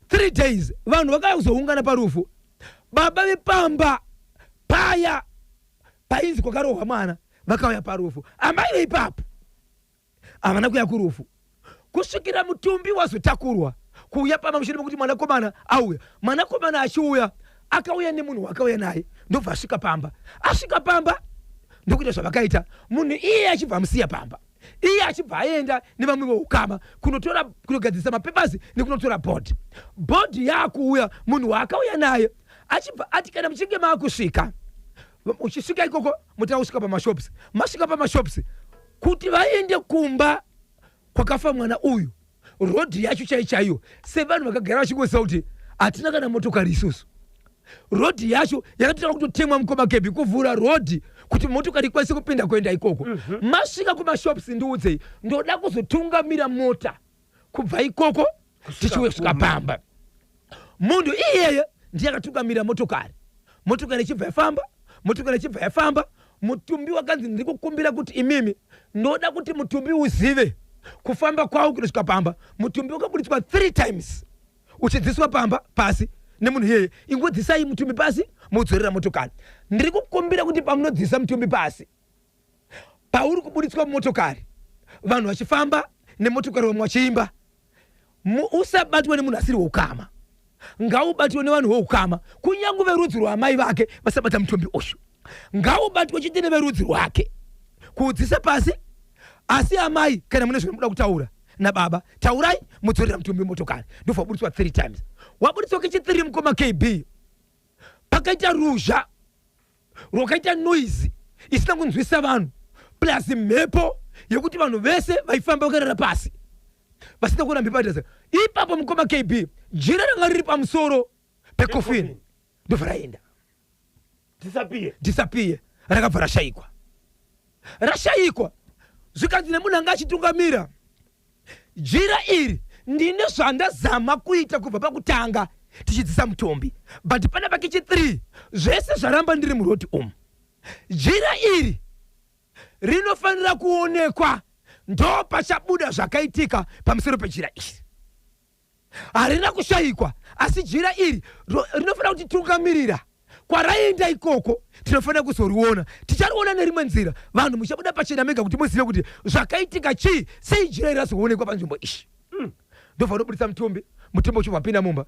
3 days vanhu vakauya kuzoungana parufu. Baba vepamba paya painzi kwakarohwa mwana vakauya parufu. Amai veipapo havana kuuya kurufu kusvikira mutumbi wazotakurwa kuuya pamba mushure mekuti mwanakomana auya. Mwanakomana achiuya akauya nemunhu waakauya naye, ndobva asvika pamba. Asvika pamba ndokuita zvavakaita, munhu iye achibva amusiya pamba, iye achibva aenda nevamwe veukama kunotora kunogadzirisa mapapers nekunotora bhodhi. Bhodhi yaakuuya, munhu waakauya naye achibva ati kana muchinge maakusvika, uchisvika ikoko mutanga kusvika pamashops, masvika pamashops kuti vaende kumba kwakafa mwana uyu. Rodhi yacho chai chaiyo sevanhu vakagara vachingoziva kuti hatina kana motokari isusu, rodhi yacho yakatotanga kutotemwa mukoma kebi kuvhura rodhi kuti motokari ikwanise kupinda kuenda ikoko. Masvika kumashops ndiudzei, ndoda kuzotungamira mota kubva ikoko tichiuya kusvika pamba. Munhu iyeye ndiye akatungamira motokari, motokari ichibva yafamba, motokari ichibva yafamba. Mutumbi wakanzi ndiri kukumbira kuti imimi ndoda kuti mutumbi uzive kufamba kwawo kunosvika pamba. Mutumbi wakabuditswa 3 times uchidziswa pamba pasi nemunhu iyeye. Ingodzisai mutumbi pasi modzorera motokari. Ndiri kukumbira kuti pamunodzisa mutumbi pasi, pauri kubuditswa mumotokari, vanhu vachifamba nemotokari vamwe vachiimba, usabatwe nemunhu asiri weukama, ngaubatwe nevanhu veukama, kunyange verudzi rwaamai vake vasabata mutumbi uyu, ngaubatwe chete neverudzi rwake kuudzisa pasi. Asi amai kana mune zvinomuda kutaura nababa taurai, mudzorera mutumbi motokari. Ndobva waburitswa 3 times. Waburitswa kechi 3 mukoma KB, pakaita ruzha rwakaita noise isina kunzwisa vanhu, plus mhepo yekuti vanhu vese vaifamba vakarara pasi vasina kuona mhepo yaita. Ipapo mukoma KB, jira ranga riri pamusoro pekofini ndobva raenda disappear. Disappear. Rakabva rashayikwa, rashayikwa. Zvikanzi nemunhu anga achitungamira, jira iri ndine zvandazama kuita kubva pakutanga tichidzisa mutombi, but pana pakichi 3 zvese zvaramba. Ndiri murodi umu, jira iri rinofanira kuonekwa, ndo pachabuda zvakaitika pamusoro pejira iri. Harina kushayikwa, asi jira iri rinofanira kutitungamirira kwaraenda ikoko. Tinofanira kuzoriona, tichariona nerimwe nzira. Vanhu muchabuda pachena mega kuti muzive kuti zvakaitika chii, sei jira iri razoonekwa panzvimbo iyi. Ndobva unobudisa mutumbi, mutumbi uchibva wapinda mumba.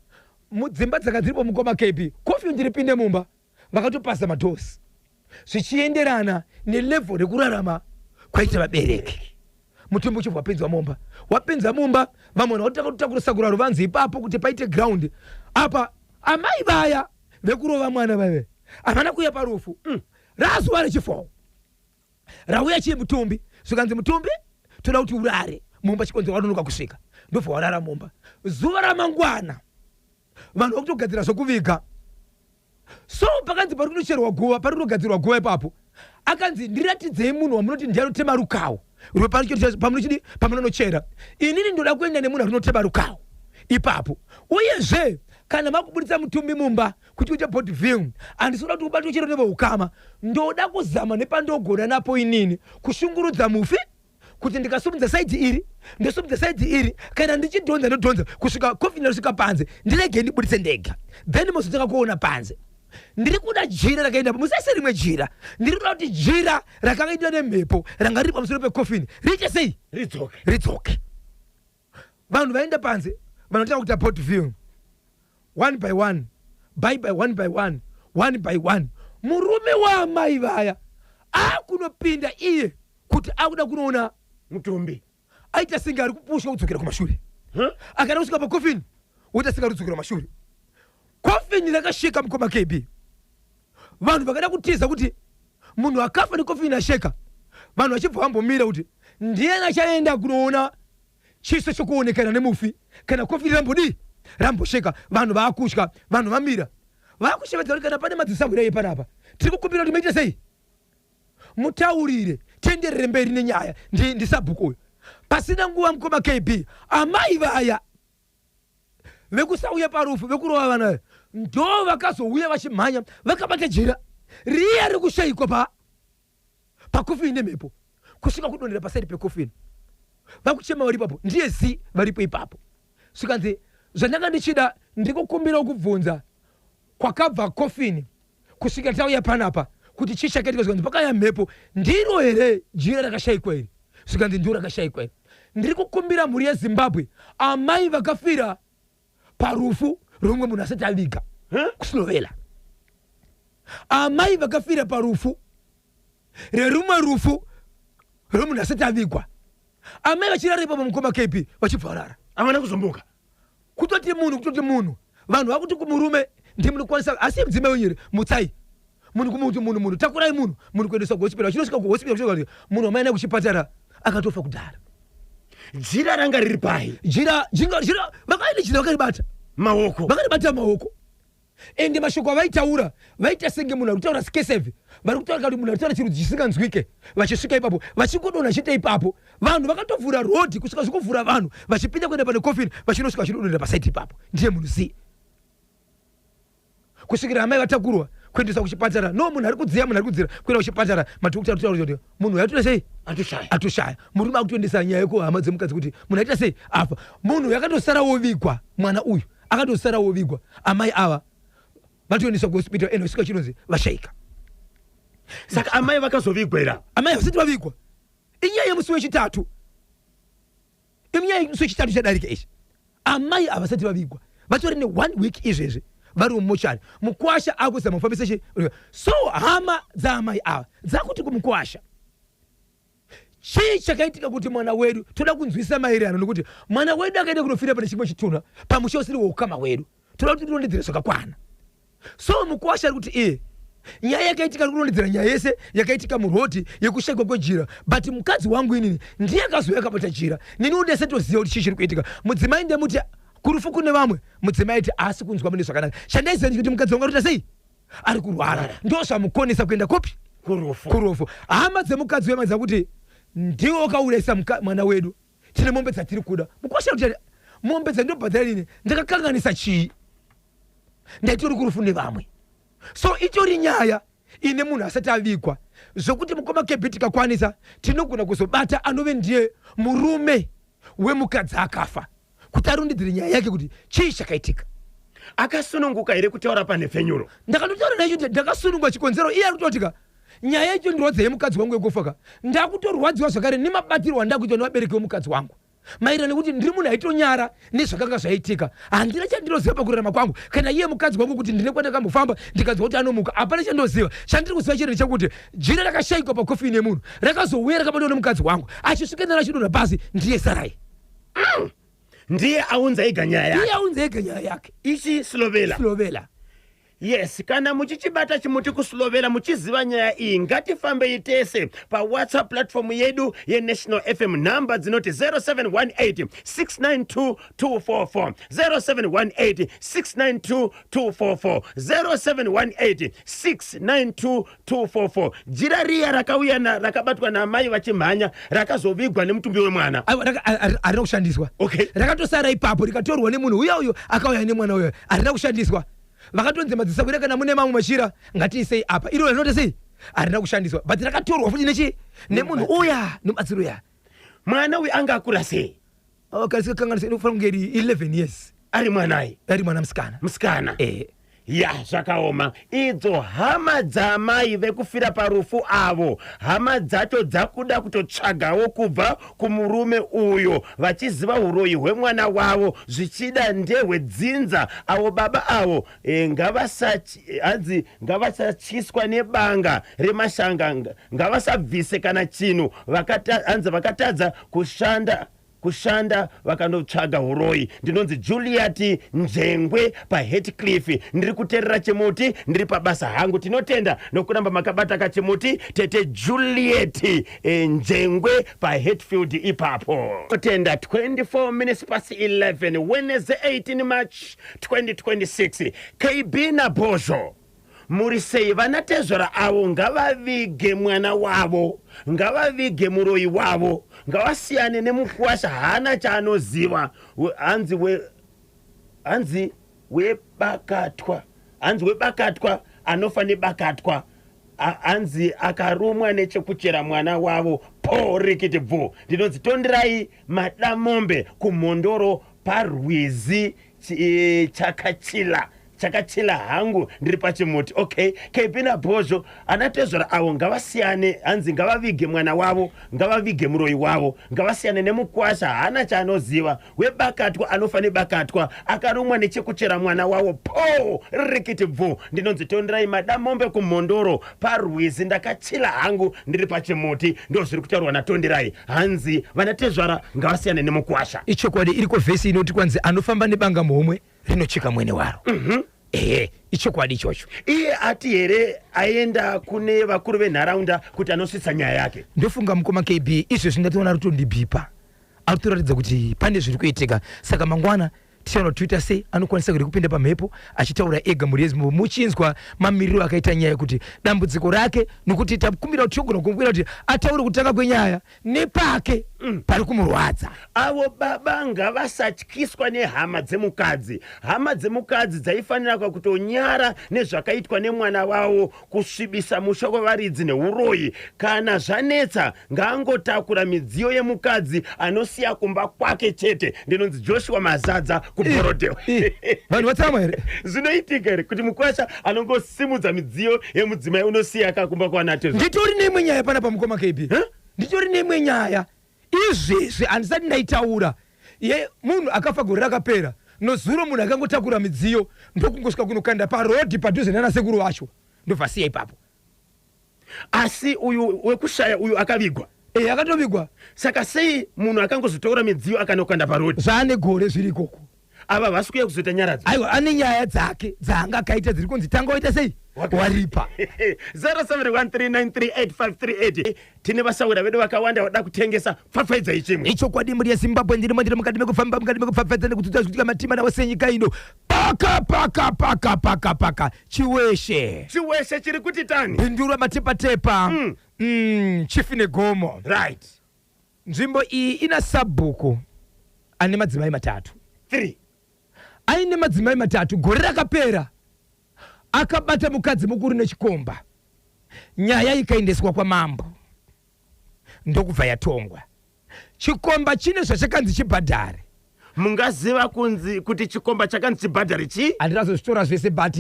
Mudzimba dzanga dziripo, mukoma KB, coffin ndiripinde mumba, vakatopasa madoors zvichienderana nelevel rekurarama kwaita vabereki. Mutumbi uchibva wapinzwa mumba, wapinza mumba, vamwe vanhu vakutanga kutakura sakura ruvanzi ipapo kuti paite ground. Apa amai vaya vekurova mwana vaive havana kuuya parufu. Razuva rechifour rauya chii mutumbi, zvikanzi mutumbi toda kuti urare mumba, chikonzero wanonoka kusvika. Ndobva warara mumba. Zuva ramangwana vanhu vakutogadzira zvokuviga. So pakanzi pari kunocherwa guva, pari kunogadzirwa guva ipapo, akanzi, "Ndiratidzei munhu wamunoti ndiye anotema rukawo pamunochidi pamunonochera. Inini ndoda kuenda nemunhu arinotema rukawo ipapo. Uyezve kana makubuditsa mutumbi mumba kuti uite body viewing, handisi kuda kuti ubatwe chero neveukama. Ndoda kuzama nepandogona napo inini kushungurudza mufi, kuti ndikasumudza side iri, ndosumudza side iri, kana ndichidhonza ndodhonza kusvika coffin rasvika panze, ndirege ndibuditse ndega, then mozotanga kuona panze. Ndiri kuda jira rakaenda, musaise rimwe jira. Ndiri kuda kuti jira rakaitwa nemhepo ranga riri pamusoro pecoffin riite sei?" Ridzoke. Ridzoke. Vanhu vaenda panze, vanotanga kuita body viewing one by one, by by one by one, one by one. Murume waamai vaya akunopinda iye kuti akuda kunoona mutumbi. Aita senge ari kupushwa kudzokera kumashure. Huh? Akada kusvika pacoffin, woita senge ari kudzokera kumashure. Coffin rakasheka, mukoma KB. Vanhu vakada kutiza kuti munhu akafa necoffin asheka. Vanhu vachibva vambomira kuti ndiyani achaenda kunoona chiso chokuonekana nemufi kana coffin rambodii, rambosheka. Vanhu vaakutya, vanhu vamira, vakushevedza kuti kana pane madzisahwira panapa, tiri kukumbira kuti muite sei, mutaurire, tienderere mberi nenyaya. Ndisabhuku uyu. Pasina nguva, mukoma KB, amai vaya vekusauya parufu, vekurova vana vaya, ndo vakazouya vachimhanya vakabata jira riya rekushayikwa pacoffin nemhepo, kusvika kudonhera paside pecoffin. Vakuchema vari ipapo, ndiye zi varipo ipapo. Svikanzi, "Zvandanga ndichida ndikukumbira kubvunza kwakabva coffin kusvika tauya panapa, kuti chii chakaitika." Zvikanzi, "Pakaya mhepo, ndiro here jira rakashayikwa iri?" Zvikanzi, "Ndiro rakashayikwa iri. Ndiri kukumbira mhuri yeZimbabwe, amai vakafira parufu rwemumwe munhu asati aviga kuSilovela, amai vakafira parufu rerumwe rufu rwemunhu asati avigwa." Amai vachirara ipapo, mukoma KB, vachibva varara. Havana kuzomboka. Kutoti munhu, kutoti munhu, vanhu vakuti kumurume, "Ndimunokwanisa, asi mudzimai wenyu here? Mutsai munhu." Kumuti munhu, munhu, "Takurai munhu." Munhu kuendeswa kuhospital. Achinosvika kuhospital, kusvika munhu wamaenda kuchipatara akatofa kudhara. Jira ranga riri pai? Jira, jinga jira, vakaenda jira vakaribata. Maoko. Vakaribata maoko. Ende mashoko avaitaura, vaita senge munhu ari kutaura skeseve, vari kutaura kuti munhu ari kutaura chirudzi chisinganzwike. Vachisvika ipapo, vachingodonha chete ipapo, vanhu vakatovhura rodhi kusvika zvikuvhura, vanhu vachipinda kuenda pane coffin, vachinosvika vachinodonhera paside ipapo, ndiye munhu zi, kusvikira amai vatakurwa kuendeswa kuchipatara. No, munhu ari kudziya, munhu ari kudzira kuenda kuchipatara. Madhokota ari kutaura kuti munhu yatora sei? Atoshaya. Atoshaya. Murume akutoendesa nyaya yekuhama dzemukadzi kuti munhu aita sei, afa. Munhu yakatosara wovigwa, mwana uyu akatosara wovigwa. Amai ava vatoendeswa kuhospital ende vasvika chinonzi vashayika. Saka amai vakazovigwa here? Amai vasati vavigwa. Inyaya yemusi wechitatu, inyaya yemusi wechitatu chadarika ichi. Amai havasati vavigwa, vatori neone week izvezvi vari mumochari. Mukwasha akuzama kufambisa chi. So hama dzaamai ava dzakuti kumukwasha, "Chii chakaitika kuti mwana wedu, toda kunzwisa maererano nokuti mwana wedu akaenda kunofira pane chimwe chitunha pamusha usiri weukama hwedu. Toda kuti tirondedzere zvakakwana." So mukwasha ari kuti iye nyaya yakaitika, ari kurondedzera nyaya yese yakaitika murodhi yekushayikwa kwejira, but mukadzi wangu inini ndiye akazouya akabata jira. Neniwo ndesetoziva kuti chii chiri kuitika. Mudzimai ndemuti kurufu kune vamwe, mudzimai ati haasi kunzwa mune zvakanaka. Chandaiziva ndechekuti mukadzi wangu ari kuita sei, ari kurwara, ndo zvamukonesa kuenda kupi. Kurufu. Kurufu. Hama dzemukadzi wema dzakuti ndiwo wakaurayisa mwana wedu, tine mombe dzatiri kuda. Mukwasha kuti mombe dzandinobhadhara nini, ndakakanganisa chii? Ndaitori kurufu nevamwe. So itori nyaya ine munhu asati avigwa, zvokuti mukoma KB, tikakwanisa tinogona kuzobata anove ndiye murume wemukadzi akafa kuti arundidzire nyaya yake kuti chii chakaitika. Akasununguka here kutaura panhepfenyuro? Ndakandotaura naye kuti ndakasunungwa. Chikonzero, iye ari kutotika nyaya yacho ndirwadza yemukadzi wangu yekufa ka, ndakutorwadziwa zvakare nemabatirwo andakuitwa nevabereki vemukadzi wangu, maererano nekuti ndiri munhu aitonyara nezvakanga zvaitika. Handina chandinoziva pakurarama kwangu kana iye mukadzi wangu, kuti ndine kwandakambofamba ndikanzwa kuti anomuka, hapana chandoziva. Chandiri kuziva chete ndechekuti jira rakashayikwa pakofini yemunhu rakazouya rakabatwa nemukadzi wangu achisvika naro achidonha pasi, ndiye Sarai. Ndiye aunza ega nyaya yake. Ndiye aunza ega nyaya yake. Ichi Slovela. Slovela. Yes, kana muchichibata chimuti kuSlovela, muchiziva nyaya iyi, ngatifambei tese paWhatsApp platform yedu yeNational FM. Nhamba dzinoti 0718 692 244, 0718 692 244, 0718 692 244. Jira riya rakauya rakabatwa namai vachimhanya rakazovigwa nemutumbi wemwana? Aiwa, harina kushandiswa. Rakatosara ipapo, rikatorwa nemunhu uya uyo akauya nemwana uyo. Harina kushandiswa. Vakatonzi madzisakwira, kana mune mamwe machira ngatiisei apa, iro rinoita sei, harina kushandiswa, but rakatorwa futi nechi nemunhu uya, nemubatsiri uya. Mwana uyu anga akura sei? Karisikakanganisa, inofanira kunge iri 11 years. Ari mwanai? Ari mwana musikana. Musikana. Eh. Ya, zvakaoma. Idzo hama dzamai vekufira parufu avo, hama dzacho dzakuda kutotsvagawo kubva kumurume uyo vachiziva uroyi hwemwana wavo, zvichida ndehwedzinza. Avo baba avo hanzi ngavasatyiswa nebanga remashanga, ngavasabvise kana chinhu. Hanzi vakatadza kushanda vakandotsvaga uroyi. Ndinonzi Juliet Njengwe paHatcliffe, ndiri kuteerera chimuti, ndiri pabasa hangu. Tinotenda nokuramba makabata kachimuti, tete Juliet Njengwe paHatfield ipapo. Tenda. 24 minutes past 11, Wednesday 18 March 2026. KB naBhozho, muri sei? Vanatezvara avo ngavavige mwana wavo, ngavavige muroyi wavo, ngavasiyane nemukuwasha, haana chaanoziva. Hanzi webakatwa, hanzi webakatwa anofa nebakatwa. Hanzi akarumwa nechekuchera mwana wavo po rikiti bvu. Ndinonzi Tonderai Madamombe kuMhondoro parwizi Chakachila. Chakachila hangu, ndiri pachimuti. Okay, KB naBhozho, anatezvara avo ngavasiyane, hanzi ngavavige mwana wavo, ngavavige muroyi wavo, ngavasiyane nemukwasha, haana chaanoziva. Webakatwa anofa nebakatwa, akarumwa nechekuchera mwana wavo po rikiti bvu. Ndinonzi Tonderai Madamombe kuMhondoro parwizi, ndakachila hangu, ndiri pachimuti. Ndo zviri kutaurwa naTonderai, hanzi vanatezvara ngavasiyane nemukwasha. Ichokwadi, iriko vhesi inoti kwanzi anofamba nebanga muhomwe rinocheka mwene waro. Ehe, ichokwadi ichocho. Iye ati here aenda kune vakuru venharaunda kuti anosvitsa nyaya yake? Ndofunga mukoma KB, izvezvi ndatoona rutondibhipa, ari kutoratidza kuti pane zviri kuitika. Saka mangwana tichaona kuti sei anokwanisa kuti kupinda pamhepo achitaura ega, mhuri yeZimbabwe muchinzwa mamiriro akaita nyaya, yekuti dambudziko rake, nokuti takumbira kuti togona kumukumbira kuti ataure kutanga kwenyaya nepake pari kumurwadza. Avo baba ngavasatyiswa nehama dzemukadzi. Hama dzemukadzi dzaifanira kutonyara nezvakaitwa nemwana wavo, kusvibisa musha wevaridzi neuroyi. Kana zvanetsa, ngaangotakura midziyo yemukadzi anosiya kumba kwake chete. Ndinonzi Joshua Mazadza kuBorodale. Vanhu vatsamwa here? Zvinoitika here kuti mukwasha anongosimudza midziyo yemudzimai, unosiya kakumba kwanatezvo? Nditori neimwe nyaya panapa, mukoma KB. Nditori neimwe nyaya izvezvi, handisati ndaitaura, ye munhu akafa gore rakapera. Nozuro munhu akangotakura midziyo, ndokungosvika kunokanda parodhi padhuze nana sekuru vacho, ndobva siya ipapo. Asi uyu wekushaya uyu akavigwa? E, akatovigwa. Saka sei munhu akangozotaura midziyo akanokanda parodhi? Zvaane gore zviri ikoko. Ava vasi kuuya kuzoita nyaradzo? Aiwa, ane nyaya dzake dzaanga akaita dziri kunzi tanga waita sei, waripa. 0713938538. Tine vasawira vedu vakawanda vada kutengesa. Pfapfaidzai chimwe. Ichokwadi, mhuri yeZimbabwe, ndirimo, ndiri mukati mekufamba, mukati mekupfapfaidza nekudzidza zvikuitika matima nawo senyika ino. Paka paka paka paka paka Chiweshe. Chiweshe chiri kuti tani. Bindura Matepatepa. Chief Negomo. Right. Nzvimbo iyi ina sabhuku ane madzimai matatu. 3. Aine madzimai matatu gore rakapera akabata mukadzi mukuru nechikomba. Nyaya ikaendeswa kwamambo ndokubva yatongwa. Chikomba chine zvachakanzi chibhadhare. Mungaziva kunzi kuti chikomba chakanzi chibhadhare chii? Handinazozvitora zvese but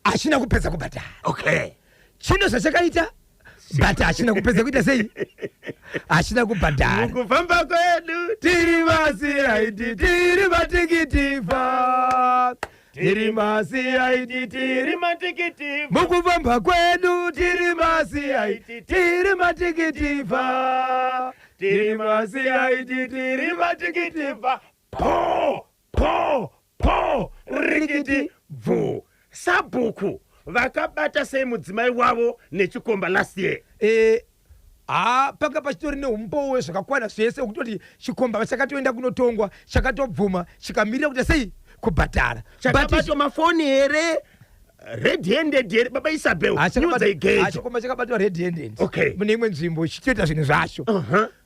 hachina kupedza kubhadhara. Okay. Chine zvachakaita but hachina kupedza kuita sei? Hachina kubhadhara. Mukufamba kwedu tiri maCID, tiri matikitiva, tiri maCID, tiri matikitiva. Mukufamba kwedu tiri maCID, tiri matikitiva, tiri maCID, tiri matikitiva. Po po po rikiti bvu. Sabhuku vakabata sei mudzimai wavo nechikomba last year? Panga pachitori neumbowo zvakakwana zvese wekutoti chikomba chakatoenda kunotongwa, chakatobvuma, chikamirira kuti sei kubhadhara. Chakabatwa mafoni here? Red handed here baba Isabel? Nyudza igejo. Chikomba chakabatwa red handed. Okay. Mune imwe nzvimbo chichitoita zvinhu zvacho.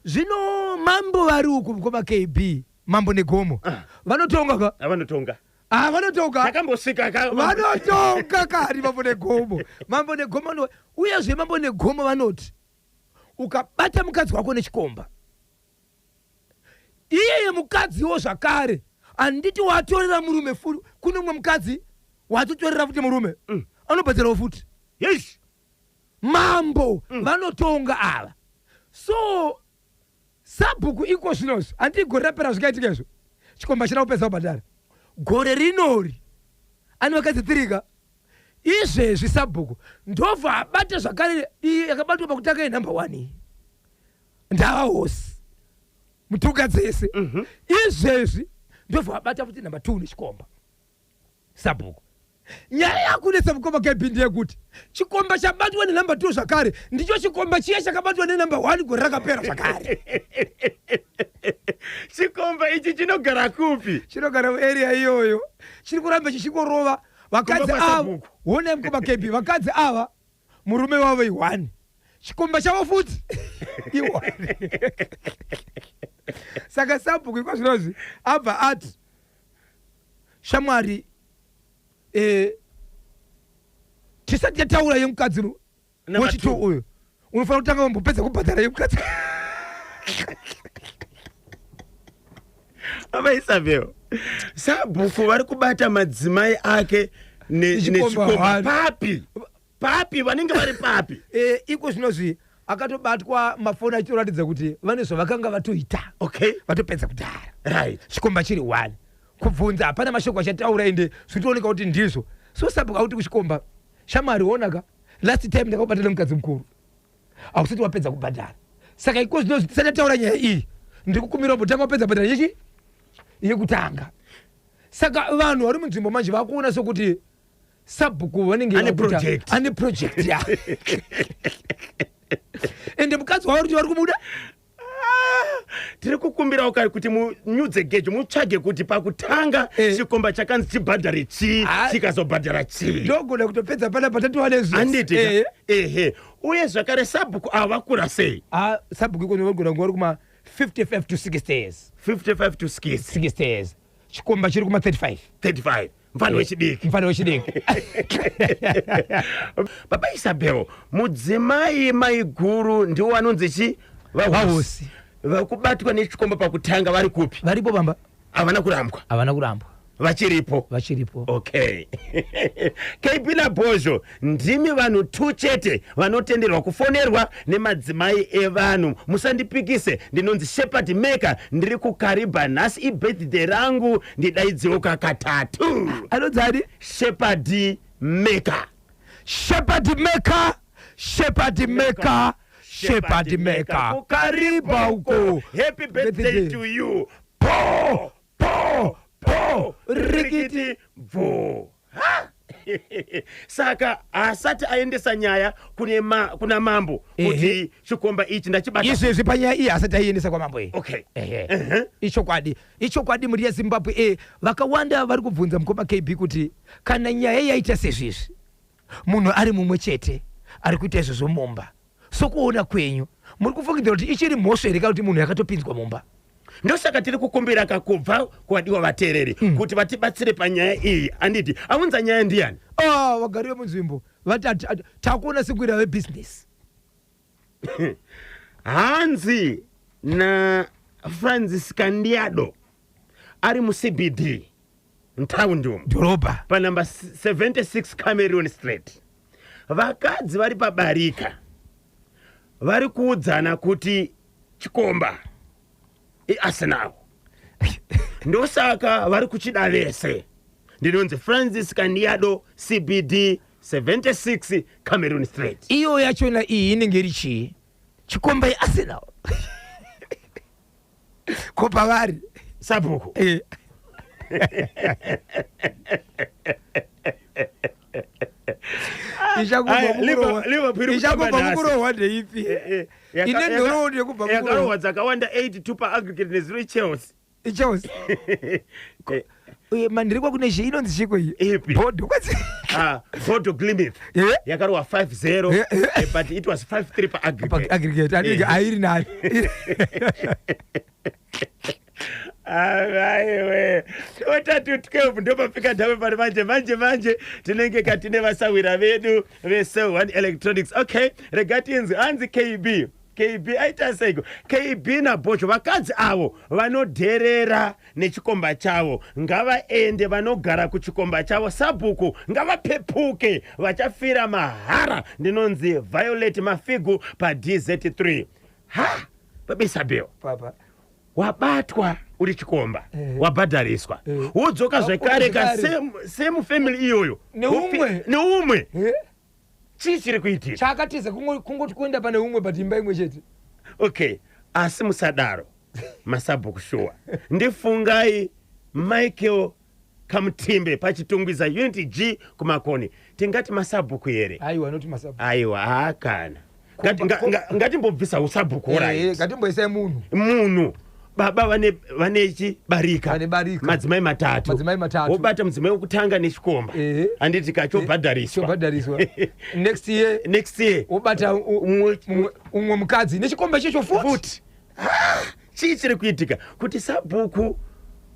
Zvino mambo vari uku mukoma KB, mambo Negomo. Vanotonga ka? Vanotonga. Vanotonga. Takambosvika ka. Vanotonga kari mambo Negomo. Mambo Negomo uyezve mambo Negomo vanoti ukabata mukadzi wako nechikomba, iyeye mukadziwo zvakare handiti watorera murume futi, kune mumwe mukadzi watotorera futi murume, anobhadharawo futi. Yes. Mambo vanotonga ava. So sabhuku iko zvinozvo handii gore rapera zvikaitika izvo, chikomba china kupedza kubhadhara. Gore rinori ane vakadzi tirika izvezvi sabhuku ndobva abata zvakare iyi yakabatwa pakutanga yenumber 1 iyi ndava hosi mutuka dzese. Izvezvi ndobva abata futi number 2 nechikomba sabhuku. Nyaya yakunetsa mukoma KB ndeyekuti chikomba chabatwa nenumber 2 zvakare ndicho chikomba chiya chakabatwa nenumber 1 gore rakapera zvakare. Chikomba ichi chinogara kupi? Chinogara muarea iyoyo, chiri kuramba chichingorova vakadzi ava. Honai mukoma KB, vakadzi ava murume wavo i1, chikomba chavo futi i1. Saka sabhuku iko zvinozvi abva ati shamwari, tisati tataura yemukadzi wechitu uyu unofanira kutanga wambopedza kubhadhara yemukadzi. Baba Isabel, sabhuku vari kubata madzimai ake nechikomba papi papi vanenge vari papi? Iko zvinozvi akatobatwa mafoni achitoratidza kuti vane zvavakanga vatoita. Okay. Vatopedza kudhara. Right. Chikomba chiri 1. Kubvunza hapana mashoko achataura ende zvitooneka kuti ndizvo. So sabhuku akuti kuchikomba, shamwari onaka, last time ndakakubata nemukadzi mukuru. Hausati wapedza kubhadhara. Saka iko zvinozvi tisati taura nyaya iyi, ndikukumbira mbotanga wapedza kubhadhara yechi yekutanga. Saka vanhu vari munzvimbo manje vakuona sokuti sabhuku vanenge ane project. Ane project ya. Ende mukadzi wavari kuti vari kumuda. Tiri kukumbirawo kare kuti munyudze gejo mutsvage kuti pakutanga chikomba chakanzi chibhadhare chii, chikazobhadhara chii. Ndogona kutopedza panapa tatiwa nezvo. Handiti ehe. Uye zvakare sabhuku ava vakura sei? Sabhuku iko vanogona kunge vari kuma 55 to 60 years. 55 to 60. 60 years. Chikomba chiri kuma 35. 35. Mufana wechidiki. Mufana wechidiki. Baba Isabel, mudzimai maiguru ndiwo anonzi chi? Vahosi. Vakubatwa nechikomba pakutanga vari kupi? Varipo bamba. Havana kurambwa. Havana kurambwa. Vachiripo. Vachiripo. Okay. KB naBhozho ndimi vanhu 2 chete vanotenderwa kufonerwa nemadzimai evanhu. Musandipikise, ndinonzi Shepherd Maker, ndiri kuKariba nhasi ibirthday rangu, ndidaidziwo kakatatu. Anonzi ani? Shepherd Maker. Shepherd Maker, Shepherd Maker, Shepherd Maker. Kukariba uko. Happy birthday to you. Po po po rikiti bvu. Saka haasati aendesa nyaya kune ma, kuna mambo kuti chikomba ichi ndachibata. Izvezvi panyaya iyi asati aiendesa kwamambo iyi. Ehe. Ichokwadi, ichokwadi. Mhuri yeZimbabwe, vakawanda vari kubvunza mukoma KB kuti kana nyaya yaita sezvizvi, munhu ari mumwe chete ari kuita izvozvo mumba, sokuona kwenyu muri kufungidzira kuti ichiri mhosva here kana kuti munhu yakatopinzwa mumba? Ndosaka tiri kukumbira kakubva kuvadiwa vateereri kuti vatibatsire panyaya iyi. Anditi aunza nyaya ndiyani? Ah, vagari vemunzvimbo vati takuona sekuira vebhizinesi. Hanzi naFrancis Kandiado ari muCBD mutaundi umu, dhorobha, panhamba 76 Cameron Street, vakadzi vari pabarika vari kuudzana kuti chikomba iArsenal, ndosaka vari kuchida vese. Ndinonzi Francis Kandiado, CBD, 76 Cameron Street. Iyo yachona iyi inenge iri chii? Chikomba yeArsenal ko pavari? Sabhuku. Aya, Liverpool iri Ichangobva kutamba nhasi. mukurohwa ndeipi? Ine nhoroondo yekubva mukurohwa. Yakarohwa dzakawanda, 82 paaggregate nezero, Chelsea. Chelsea. Uye mandirikwa kune zhe inonzi chiko iyi? Ipi? Bhodho kwanzi. Ah, Bodo Glimt yakarohwa 5-0, but it was 5-3 paaggregate. Aggregate anenge airi nani. Aiwe, 11:45 ndopafika ndave pari manje manje manje. Tinenge katine vasawira vedu veCell One Electronics. Okay, rega tinzi hanzi KB, KB aita seiko? KB naBhosho, vakadzi avo vanodherera nechikomba chavo ngavaende vanogara kuchikomba chavo. Sabhuku ngavapepuke, vachafira mahara. Ndinonzi Violet Mafigu paDZ3. Ha, babisabel. Papa. Wabatwa uri chikomba, wabhadhariswa, wodzoka zvekare ka same family iyoyo. Neumwe. Neumwe. Chii chiri kuitika? Chakatiza kungoti kuenda pane umwe, but imba imwe chete. Okay, asi musadaro masabhuku, shuwa. Ndifungai Michael Kamutimbe paChitungwiza Unit G kuMakoni. Tingati masabhuku here? Aiwa, noti masabhuku. Aiwa, haakana. Ngatimbobvisa usabhuku. Right. Ngatimboisai munhu. Munhu baba vane chibarika. Vane barika. Madzimai matatu. Madzimai matatu. Wobata mudzimai wekutanga nechikomba, handiti kachobhadhariswa? Chobhadhariswa. Next year Next year wobata umwe mukadzi nechikomba ichocho futi. Futi. Ah, chii chiri kuitika? Kuti sabhuku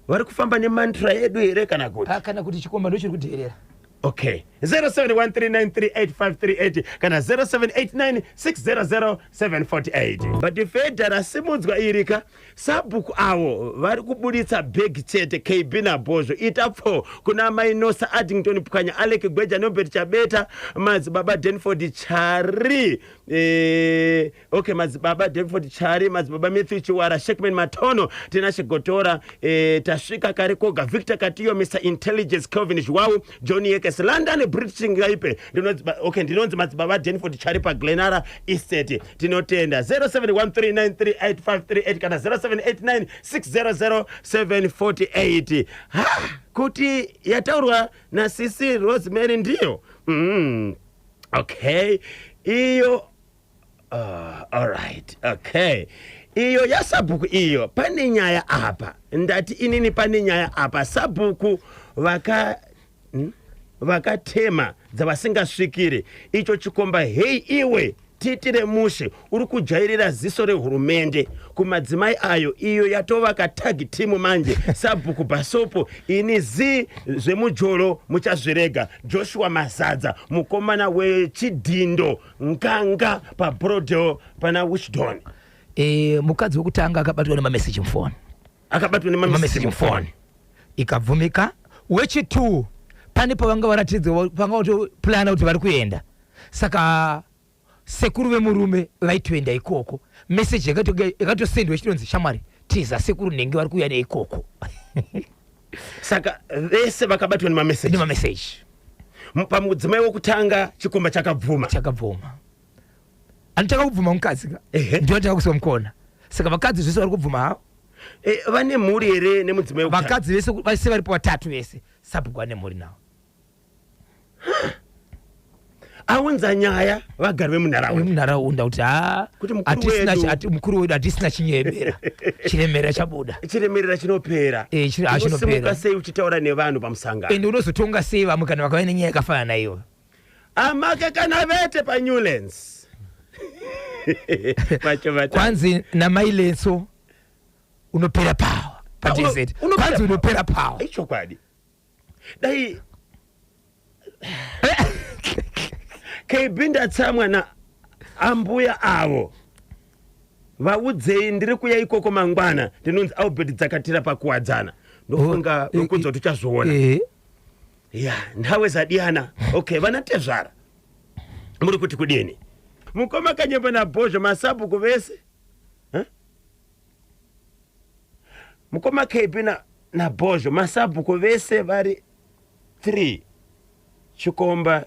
vari kufamba nemantra yedu here kana kuti? Ah, kana kuti chikomba ndochiri kudherera. Okay, 0713938538 kana 0789600748. But fedha rasimudzwa irika, sabhuku avo vari kubuditsa bhegi chete. KB naBhozvo ita pfo kuna Mainosa Addington Pwanya, Alec Gweja, Nobert Chabeta, madzibaba Denford Chari, okay, madzibaba Denford Chari, madzibaba Matthew Chiwara, Shekman Matono, Tinashe Gotora, tasvika kare koga, Victor Katiyo, Mr Intelligence, Kelvin Zhuwau, John Yekes, London British Ngaipe. Okay, ndinonzi madzibaba Denford Chari paGlenara Estate. Tinotenda. 0713938538 kana 0789600748. Ha, kuti yataurwa nasisi Rosemary ndiyo. Okay, iyo alright, okay, iyo yasabhuku iyo pane nyaya apa. Ndati inini pane nyaya apa. Sabhuku vaka Vakatema dzavasingasvikiri. Icho chikomba, hei iwe, tiitire mushe. Uri kujairira ziso rehurumende kumadzimai ayo. Iyo yatova katag team manje. Sabhuku Bhasopo, ini zi zvemujolo muchazvirega. Joshua Mazadza, mukomana wechidhindo nganga paBrodel pana Wishdon. Mukadzi wekutanga akabatwa nemameseji mufoni. Akabatwa nemameseji nemameseji mufoni, ikabvumika. Wechi2, pane pavanga varatidza, pavanga vatoplana kuti vari kuenda, saka sekuru vemurume vaitoenda ikoko. Meseji yakatosendwa ichitonzi, "Shamwari, tiza, sekuru nenge vari kuuya neikoko." Saka vese vakabatwa nemameseji. Nemameseji. Pamudzimai wokutanga chikomba chakabvuma. Chakabvuma. Anotanga kubvuma mukadzi ka. Ndiwo atanga kusiwa mukona. Saka vakadzi zvese vari kubvuma havo. Vane mhuri here nemudzimai wekutanga? Vakadzi vese, vese varipo vatatu vese, sabhuku ane mhuri navo. Aunza nyaya vagari vemunharaunda. Vemunharaunda kuti ha, Kuti mukuru hatisina wedu. mukuru wedu hatisina chinyebera, chiremera chabuda. Chiremerera chinopera. Chinopera. Unosimuka sei uchitaura nevanhu pamusangano? Ende unozotonga sei vamwe kana vakauya nenyaya yakafanana naiyo? Amake kana vete paNewlands vacho vata. Kwanzi namailetso unopera power padesert. Unopera Kwanzi power. unopera power. Ichokwadi, dai KB ndatsamwa na ambuya avo, vaudzei ndiri kuya ikoko mangwana. Ndinonzi Albert Dzakatira paKuwadzana. Ndofunga Oh, nokudza kuti uchazoona. Ya, nthawe zadiyana. Okay, vana tezvara muri kuti kudini? Mukoma Kanyemba naBhozho, masabhuku vese. Huh? Mukoma KB naBhozho, masabhuku vese vari 3 chikomba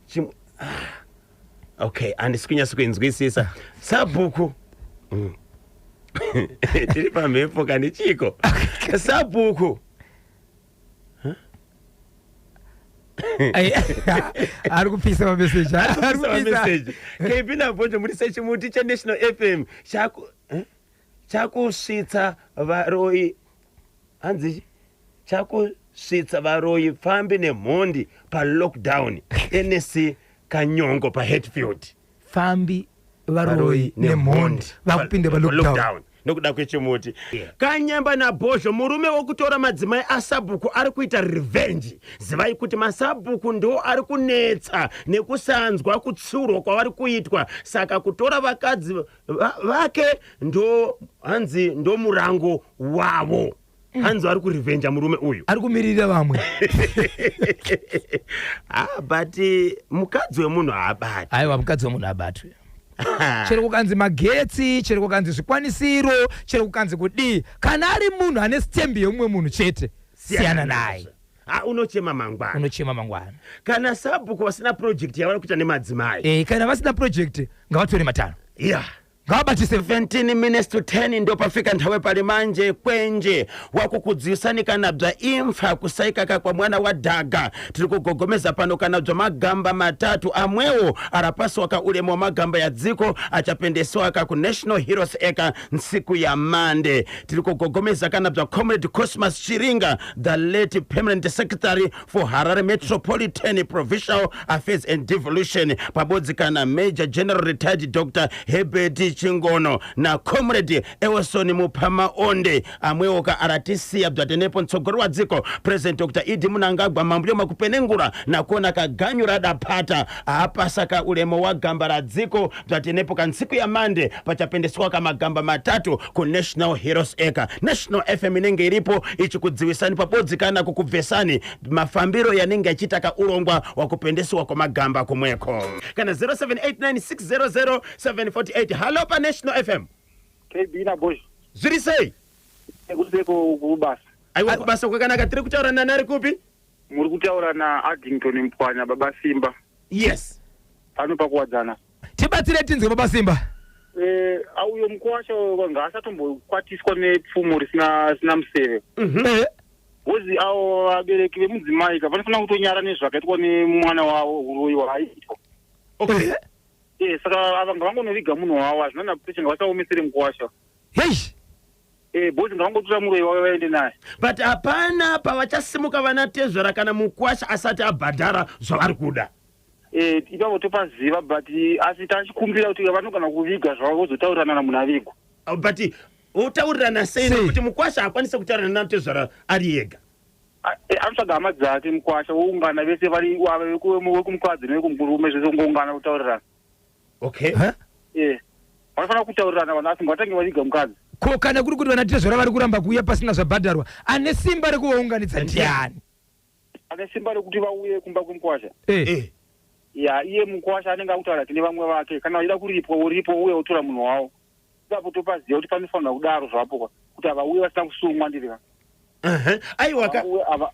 chimwe. Ah, okay, handisi kunyatso kuinzwisisa sabhuku. Tiri pamhepo kani chiko sabhuku? Ai, ari kupisa mameseji, ari kupisa. Message KB naBhozho, muri sechimuti cheNational FM chaku, eh? Chakusvitsa varoi, hanzi chakusvitsa varoi, pfambi nemhondi palockdown. Nsc Kanyongo paHatfield. Fambi, varoi nemhondi vakupinda palockdown. Nokuda kwechimuti. Kanyemba naBhozho, murume wokutora madzimai asabhuku ari kuita revenge. Zivai kuti masabhuku ndo ari kunetsa nekusanzwa kutsurwa kwavari kuitwa, saka kutora vakadzi vake ndo hanzi ndo murango wavo. Hanzi vari kurevhenja murume uyu. Ari kumiririra vamwe. Ah, but mukadzi wemunhu haabati. Aiwa, mukadzi wemunhu abatwe, chero kukanzi magetsi, chero kukanzi zvikwanisiro, chero kukanzi kudii, kana ari munhu ane stembi yemumwe munhu chete, siyana naye. Ah, unochema mangwana. Unochema mangwana. Kana sabhuku vasina project yavari kuita nemadzimai. Kana vasina project, ngavatore matano. Ngavabatise. 17 minutes to 10 ndopafika nthawe pali manje kwenje wakukudziwisani kana bza imfa kusaikaka kwa mwana wa dhaga. Tiri kugogomeza pano kana bza magamba matatu amwewo arapasiwaka ulemu wa magamba ya dziko achapendesiwaka ku National Heroes Acre ntsiku ya Mande. Tiri kugogomeza kana bza Comrade Cosmas Chiringa, the late permanent secretary for Harare Metropolitan Provincial Affairs and Devolution, pabodzi kana Major General retired Dr Herbert Chingono na Comrade Ewson Mupamaonde, amwewo ka aratisiya bzatenepo mtsogolo wa dziko President Dr ED Mnangagwa mambuyo makupenengura nakuona kaganyu radapata aapasaka ulemo wa gamba la dziko. Bzatenepo ka ntsiku ya Mande pachapendeswa ka magamba matatu ku National Heroes Acre. National FM inenge iripo ichikudziwisani pabodzi kana kukubvesani mafambiro yanenge achiita ka urongwa wakupendesiwa kwa magamba kumweko. Kana 0789600748. Halo paNational FM. KB naBhozho. Zviri sei? Nekuseko kubasa. Aiwa, kubasa kwakanaka. Tiri kutaura nani, ari kupi? Muri kutaura naAddington Mupwanya, Baba Simba. Yes. Pano paKuwadzana. Tibatsire tinzwe, Baba Simba. Auyo mukuwasha ngaasatombokwatiswa nepfumo risina museve. Wozi avo vabereki vemudzimai ka vanofanira kutonyara nezvakaitwa nemwana wavo, uroyi hwaaitwa. Saka ava ngavangonoviga munhu wavo, hazvina napuresha, ngavasaomesere mukuwasha. Hei. Bhozi ngavangotora muroyi wavo vaende naye. But hapana pavachasimuka vana tezvara kana mukwasha asati abhadhara zvavari kuda. Ipapo topaziva, but asi tachikumbira kuti vanogona kuviga zvavo, vozotaurirana namunhu avigwa. But wotaurirana sei? Sei? Nekuti mukwasha haakwanisi kutaurirana natezvara ari ega. Anotsvaga hama dzake mukwasha, woungana vese vari ava vekumukadzi nevekumurume, zvese kungoungana kutaurirana. Okay. Ha? Vanofanira kutaurirana vanhu, asi ngavatange vaviga mukadzi. Ko kana kuri kuti vanatezvara vari kuramba kuuya pasina zvabhadharwa, ane simba rekuvaunganidza ndiani? Ane simba rekuti vauye kumba kwemukwasha? Ya, iye mukwasha anenge akutaura tine vamwe vake. Kana vachida kuripwa, uripo uye wotora munhu wavo. Ipapo topaziva kuti panofanira kudaro zvapo kwa kuti havauye vasina kusungwa, ndirika. Aiwa ka.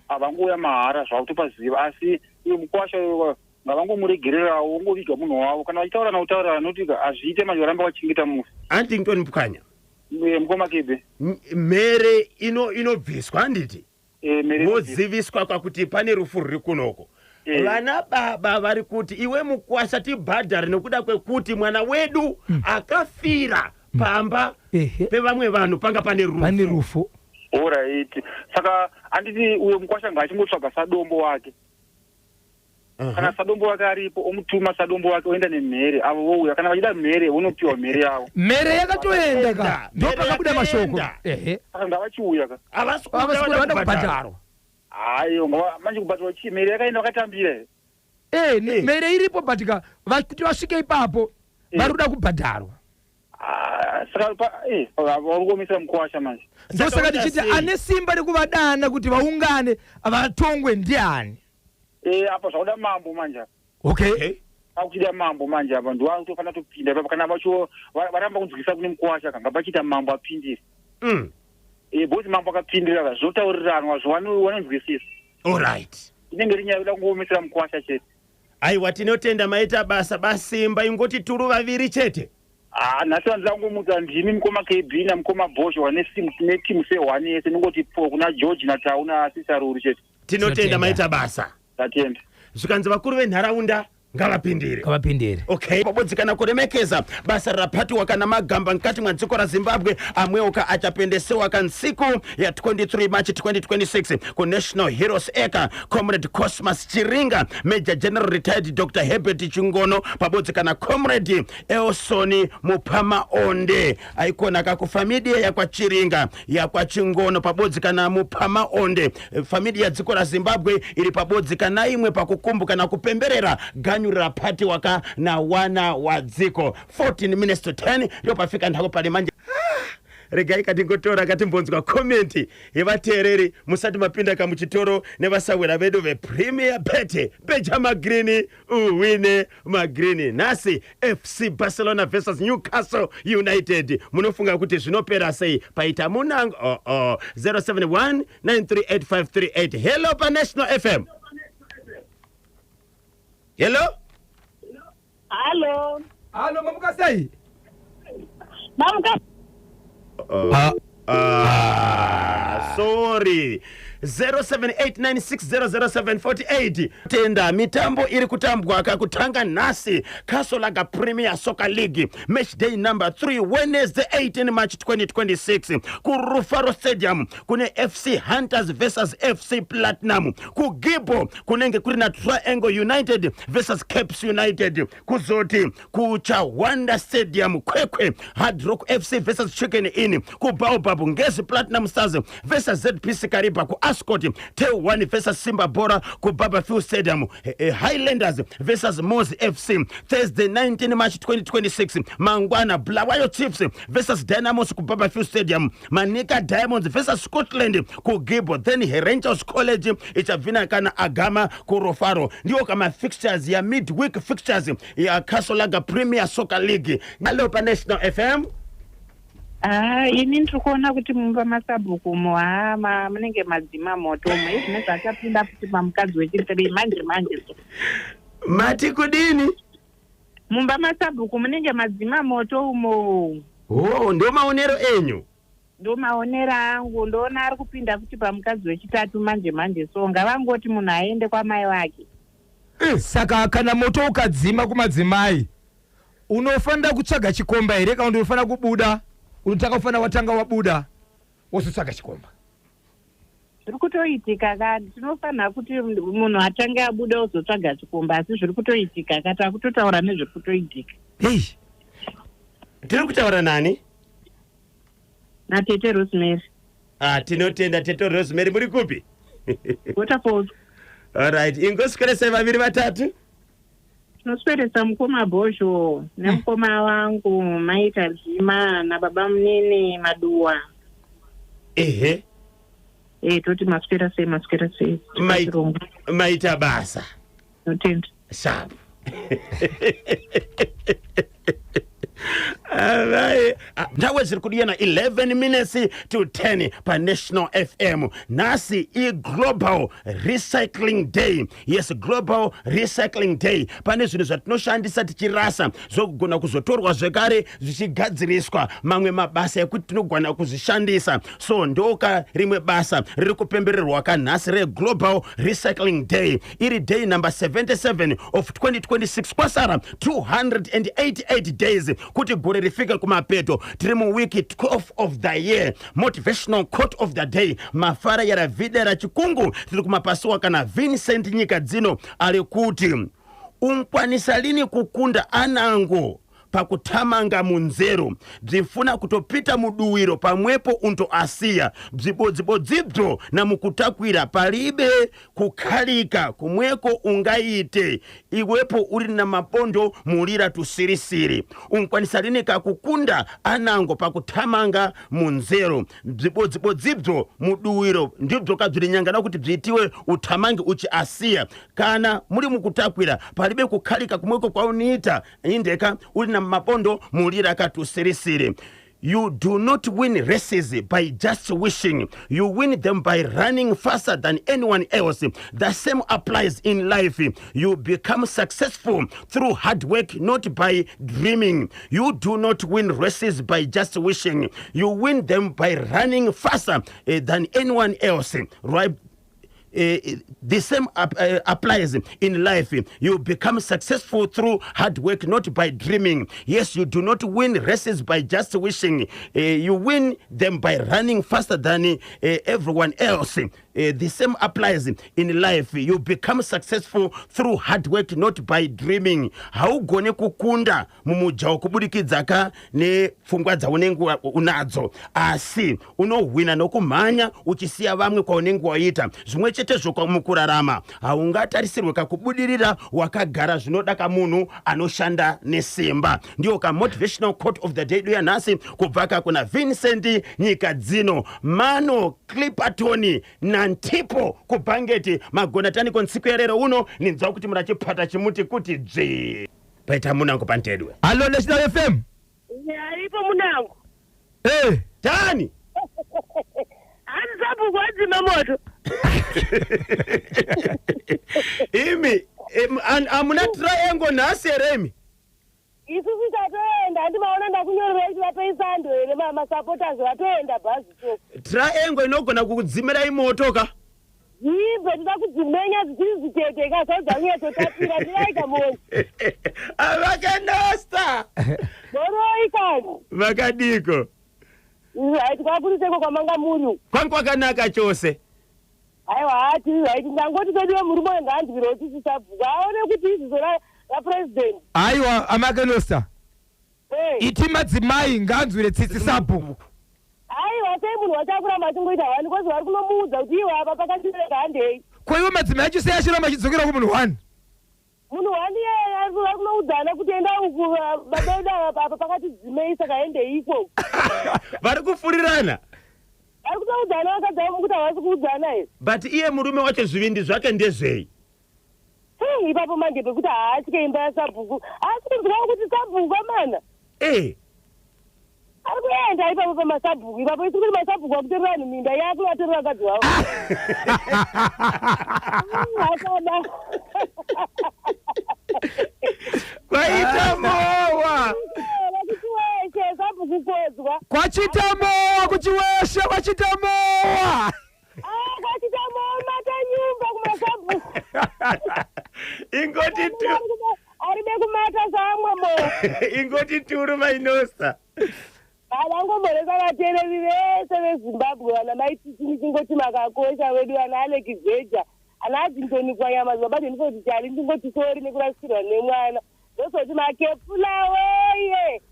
Havangouya mahara zvavo, topaziva, asi iye mukwasha uyo ngavangomuregererawo, wongoviga munhu wavo. Kana vachitaurana, kutaurirana, nokuti hazviite manje varamba vachengeta mufi. Huntington Mupwanya. Mukoma Kebe. Mhere inobviswa, handiti? Mhere. Voziviswa kwakuti pane rufu ruri kunoko. Vana baba vari kuti iwe mukwasha tibhadhare nekuda kwekuti mwana wedu akafira pamba pevamwe vanhu panga pane rufu. Pane rufu. Alright, saka handiti uyo mukwasha ngaachingotsvaga sadombo wake. Kana sadombo wake aripo, omutuma sadombo wake, oenda nemhere, avo vouya. Kana vachida mhere, vonopiwa mhere yavo. Mhere yakatoenda ka. Mhere Ndopakabuda mashoko. yakaenda. Saka ngavachiuya ka. Havasi Havasi kuda, kuda, vada vada kubhadharwa. kubhadharwa. Hayo, manje kubhadharwa chii? Mhere yakaenda, vakatambira here? Mhere iripo, but ka kuti vasvike ipapo vari kuda kubhadharwa. Ah, saka vari kuomesera mukwasha manje. Ndosaka Saka tichiti sei? ane simba rekuvadana kuti vaungane vatongwe ndiani? Apa zvakuda mambo manje apa. Okay. Okay. Akuchida mambo manje apa, ndiwakutofanira topinda ipapo. Kana vacho varamba kunzwisa kune mukwasha ka, ngapachiita mambo apindire. Bhosi mambo akapindira ka, zvotauriranwa, vanonzwisisa. Alright. Inenge iri nyaya yekuda kungoomesera mukwasha chete. Aiwa, tinotenda, maita basa basimba. Ingoti turu vaviri chete. Ah, nhasi vandida kungomutsa ndimi mukoma KB namukoma Bosho vane simu netimu sehwani yese. Ningoti po kuna George naTau naSisaruri chete. Tinotenda. Tinotenda. Maita basa. Tatenda. Zvikanzi vakuru venharaunda ngavapindire. Ngavapindire. Okay, pabodzikana kuremekeza basa rapatiwa kana magamba mukati mwadziko raZimbabwe amweoka achapendesewa kansiku ya 23 March 2026 kuNational Heroes Acre, Comrade Cosmas Chiringa, Major General Retired Dr Herbert Chingono, pabodzi kana Comrade Elson Mupamaonde, aikona kakufamidia yakwaChiringa, yakwaChingono, pabodzi kana Mupamaonde. Famidi ya dziko raZimbabwe iri pabodzi kana imwe pakukumbuka na kupemberera ganyu rapatiwa ka na wana wa dziko. 14 minutes to 10 ndo pafika nthako pali manje. Regai katingotora katimbonzwa komenti yevateereri musati mapinda kamuchitoro nevasawira vedu vePremier Bet. Beja magrini uwine magrini. Nhasi FC Barcelona versus Newcastle United, munofunga kuti zvinopera sei? Paita munango oo oh, 071 938 538. Hello paNational FM, hello. Hallo. Halo, mamuka sei? Mamuka. Ah, sorry, 0789600748. Tenda mitambo iri kutambwa kakutanga nhasi, Castle Lager Premier Soccer League match day number 3, Wednesday 18 March 2026. KuRufaro Stadium kune FC Hunters versus FC Platinum. KuGibbo kunenge kuri naTriangle United versus Caps United. Kuzoti kuChawanda Stadium, Kwekwe, Hard Rock FC versus Chicken Inn. KuBaobab, Ngezi Platinum Stars versus ZPC Kariba. KuAscot, TelOne versus Simba Bhora. KuBarbourfields Stadium, Highlanders versus Mos FC. Thursday 19 March 2026, mangwana, Bulawayo Chiefs versus Dynamos kuBarbourfields Stadium. Manica Diamonds versus Scotland kuGibbo. Then Herentals College ichabvina kana Agama kuRufaro. Ndiwo kama fixtures ya midweek fixtures ya Castle Lager Premier Soccer League. Alo paNational FM. Ah, ini ndiri kuona kuti mumba masabhuku umo, ha, munenge madzima moto umo. Izvino zvachapinda futi pamukadzi wechithree manje manje so. Mati kudini? Mumba masabhuku munenge madzima moto umo. Oh, ndo maonero enyu? Ndo maonero angu. Ndoona ari kupinda futi pamukadzi wechitatu manje manje, so ngavangoti munhu aende kwamai vake. Saka kana moto ukadzima kumadzimai, unofanira kutsvaga chikomba here, kana kuti unofanira kubuda, unotanga kufanira watanga wabuda wozotsvaga chikomba? Zviri kutoitika ka. Tinofanira kuti munhu atange abuda ozotsvaga chikomba, asi zviri kutoitika ka. Takutotaura nezviri kutoitika. Hei. Tiri kutaura nani? Natete Rosemary. Ah, tinotenda tete Rosemary. Muri kupi? Waterfalls. Alright, ingosweresai vaviri vatatu. Tinosweresa mukoma Bhozho nemukoma wangu Maita Dzima nababa munene Maduwa. Toti maswera sei, maswera sei. Chirongwa. Maita basa. Tinotenda. Sharp. Vai ndhawe zviri kudiyana 11 minutes to 10 panational FM. Nhasi iglobal recycling day. Yes, global recycling day. Pane zvinhu zvatinoshandisa tichirasa zvogona kuzotorwa zvekare zvichigadziriswa mamwe mabasa ekuti tinogona kuzvishandisa. So ndoka rimwe basa riri kupembererwa kanhasi reglobal recycling day, iri day number 77 of 2026. Kwasara 288 days kuti gore rifike kumapeto. Tiri muwiki 12 of the year. Motivational quote of the day, mafara yaravhidera chikungu tiri kumapasuwa kana Vincent Nyika dzino ari kuti, unkwanisa lini kukunda anango pakuthamanga munzeru bzifuna kutopita muduwiro pamwepo unto asiya bzibodzibodzibzo na mukutakwira palibe kukhalika kumweko ungaite iwepo uli na mabondo mulira tusirisiri. Unkwanisa lini kakukunda anango pakuthamanga munzeru bzibodzibodzibzo muduwiro ndibzo kabzilinyangana kuti bziitiwe uthamange uchi asiya kana muli mukutakwira palibe kukhalika kumweko kwauniita indeka uli na mabondo mulira katusirisiri. You do not win races by just wishing. You win them by running faster than anyone else. The same applies in life. You become successful through hard work, not by dreaming. You do not win races by just wishing. You win them by running faster than anyone else. Right? The same applies in life. You become successful through hard work, not by dreaming. Yes, you do not win races by just wishing. You win them by running faster than everyone else. The same applies in life. You become successful through hard work, not by dreaming. Haugone kukunda mumujaho kubudikidza ka nepfungwa dzaunenge unadzo, asi unohwina nokumhanya uchisiya vamwe kwaunenge waita. Zvimwe chetezvo mukurarama, haungatarisirwe kakubudirira wakagara, zvinoda kamunhu anoshanda nesimba. Ndiyo kamotivational quote of the day duya nhasi kubva kakuna Vincent Nyika dzino mano Clipperton nantipo kubhangeti magonataniko ntsiku yarero uno ninzwa kuti murachipata chimuti kuti dzvi paita munango pantedwe. Hallo, National FM. Aripo munango. Eh. Tani. Hanzi sabhuku adzima moto. Imi hamuna triangle nhasi here imi? Isusu tatoenda, handimaona ndakunyorera kuti vapei sando here masupporters vatoenda bhazi so. Triangle inogona kukudzimirai moto ka. Zibve toda kudzimenya dzichiri zvitete ka zaudzanyatsotapira ndiraika moni. Avakanosta. Boroi kani. Vakadiko? Haiti kwakuriseko kwamanga muri. Kwangu kwakanaka chose. Aiwa, hati haiti ndangoti pediwe murume uyu ngaanzwire kuti tisabhuku aone kuti izizo rapresident. Aiwa, amakanosta. Eh. Iti madzimai ngaanzwire tsitsi sabhuku. Aiwa, sei munhu wachakuramba achingoita wani kozi vari kunomuudza kuti iwe apa pakachireka handei. Ko iwe madzimai acho sei achiramba achidzokera kumunhu one? Munhu wani iyeye vari kunoudzana kuti enda uku, baba edu ava apa pakati dzimei, saka endei ikoko. Vari kufurirana. Vari kutoudzana vakadzi avo kuti havasi kuudzana here. But iye murume wacho zvivindi zvake ndezvei? Sei ipapo manje pekuti haatye imba yasabhuku, haasi kunzwawo kuti sabhuku amana. Ari kuenda ipapo pamasabhuku ipapo, isi kuti masabhuku akutorera vanhu minda yako vatorera vakadzi vavo. Akada. Kwaita mowa. Vakuchiweshe sabhuku kodzwa. Kwachita mowa kuchiweshe, kwachita mowa. Ah, kwachita mowa matanyumba kumasabhuku. Ingoti tu. Aribe kumata samwe mowa. Ingoti turu mainosa. Havangomboresa vateereri vese veZimbabwe, vana maititini, chingoti makakosha vedu, vana Alexeja, ana Adington Kwanyama, baba Jenifoti Chali, ndingoti sorry nekurasikirwa nemwana. Ndozoti makepula weye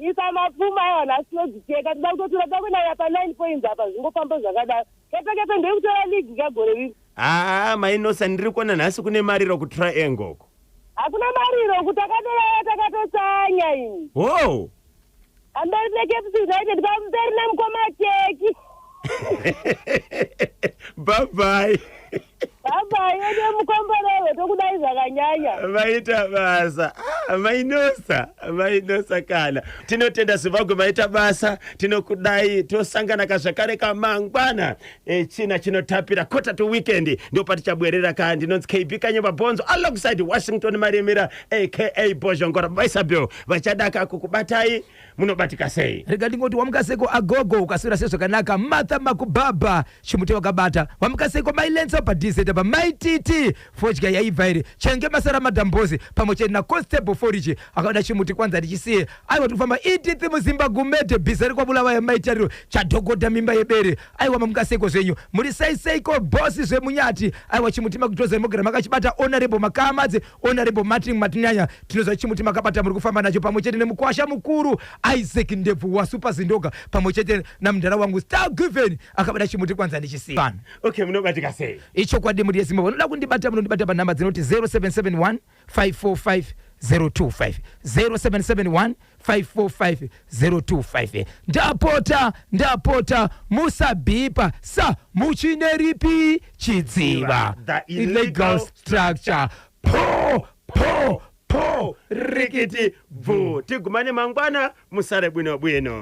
isa mapfuma aiwa nhasi tinodzicheka, toda kutotora, toda kuenda pa 9 points apa zvingofamba zvakadaro. Kepekepe ndekutora league kagore rino. Haa, mainosa, ndiri kuona nhasi kune mariro kutriangle uko. Hakuna mariro kuti takatoraya takatotsanya ini. Wo. Pamberi neCaps United, pamberi nemukoma cheki. Bye bye. Baba yedu mukomborero tokudai zvakanyanya. Vaita basa. Ah, mainosa mainosa kana. Tinotenda Zimbabwe, maita basa. Tinokudai, tosangana kazvakare kamangwana. China chinotapira quarter to weekend ndopatichabwerera ka. Ndinonzi KB Kanyemba Bonzo alongside Washington Marimira aka Bozhongora. Baisabel vachadaka kukubatai, munobatika sei? Rega ndingoti wamukaseko agogo, ukaswera sezvakanaka. Martha Makubaba, chimuti wakabata. Wamukaseko mailenso padz apa, maititi fodya yaibva iri chenge masara madhambozi pamwe chete naConstable Forichi akada chimuti kwanza ndichisiye. Aiwa, tikufamba Edith Muzimba Gumede bhiza rekwabulawaya maitariro chadhogodha mimba yebere. Aiwa, mamukaseko zvenyu, muri sei seiko bhosi zvemunyati? Aiwa, chimuti makutoza mogara makachibata. Honorable Makamadze, Honorable Martin Matinyanya, tinozva chimuti makabata, muri kufamba nacho pamwe chete nemukwasha mukuru Isaac Ndebvu waSupa Zindoga pamwe chete namudhara wangu Star Given akabata chimuti kwanza ndichisiya. Okay, munobatika sei? Ichokwadi, muri yeZimbabwe unoda kundibata, munondibata panhamba dzinoti 0771 545 025, 0771 545 025. Ndapota, ndapota, musabhipa sa muchine ripi chidziva. The illegal structure, po po po. Rikiti bvu. Tigumane mangwana, musare bwino bwino.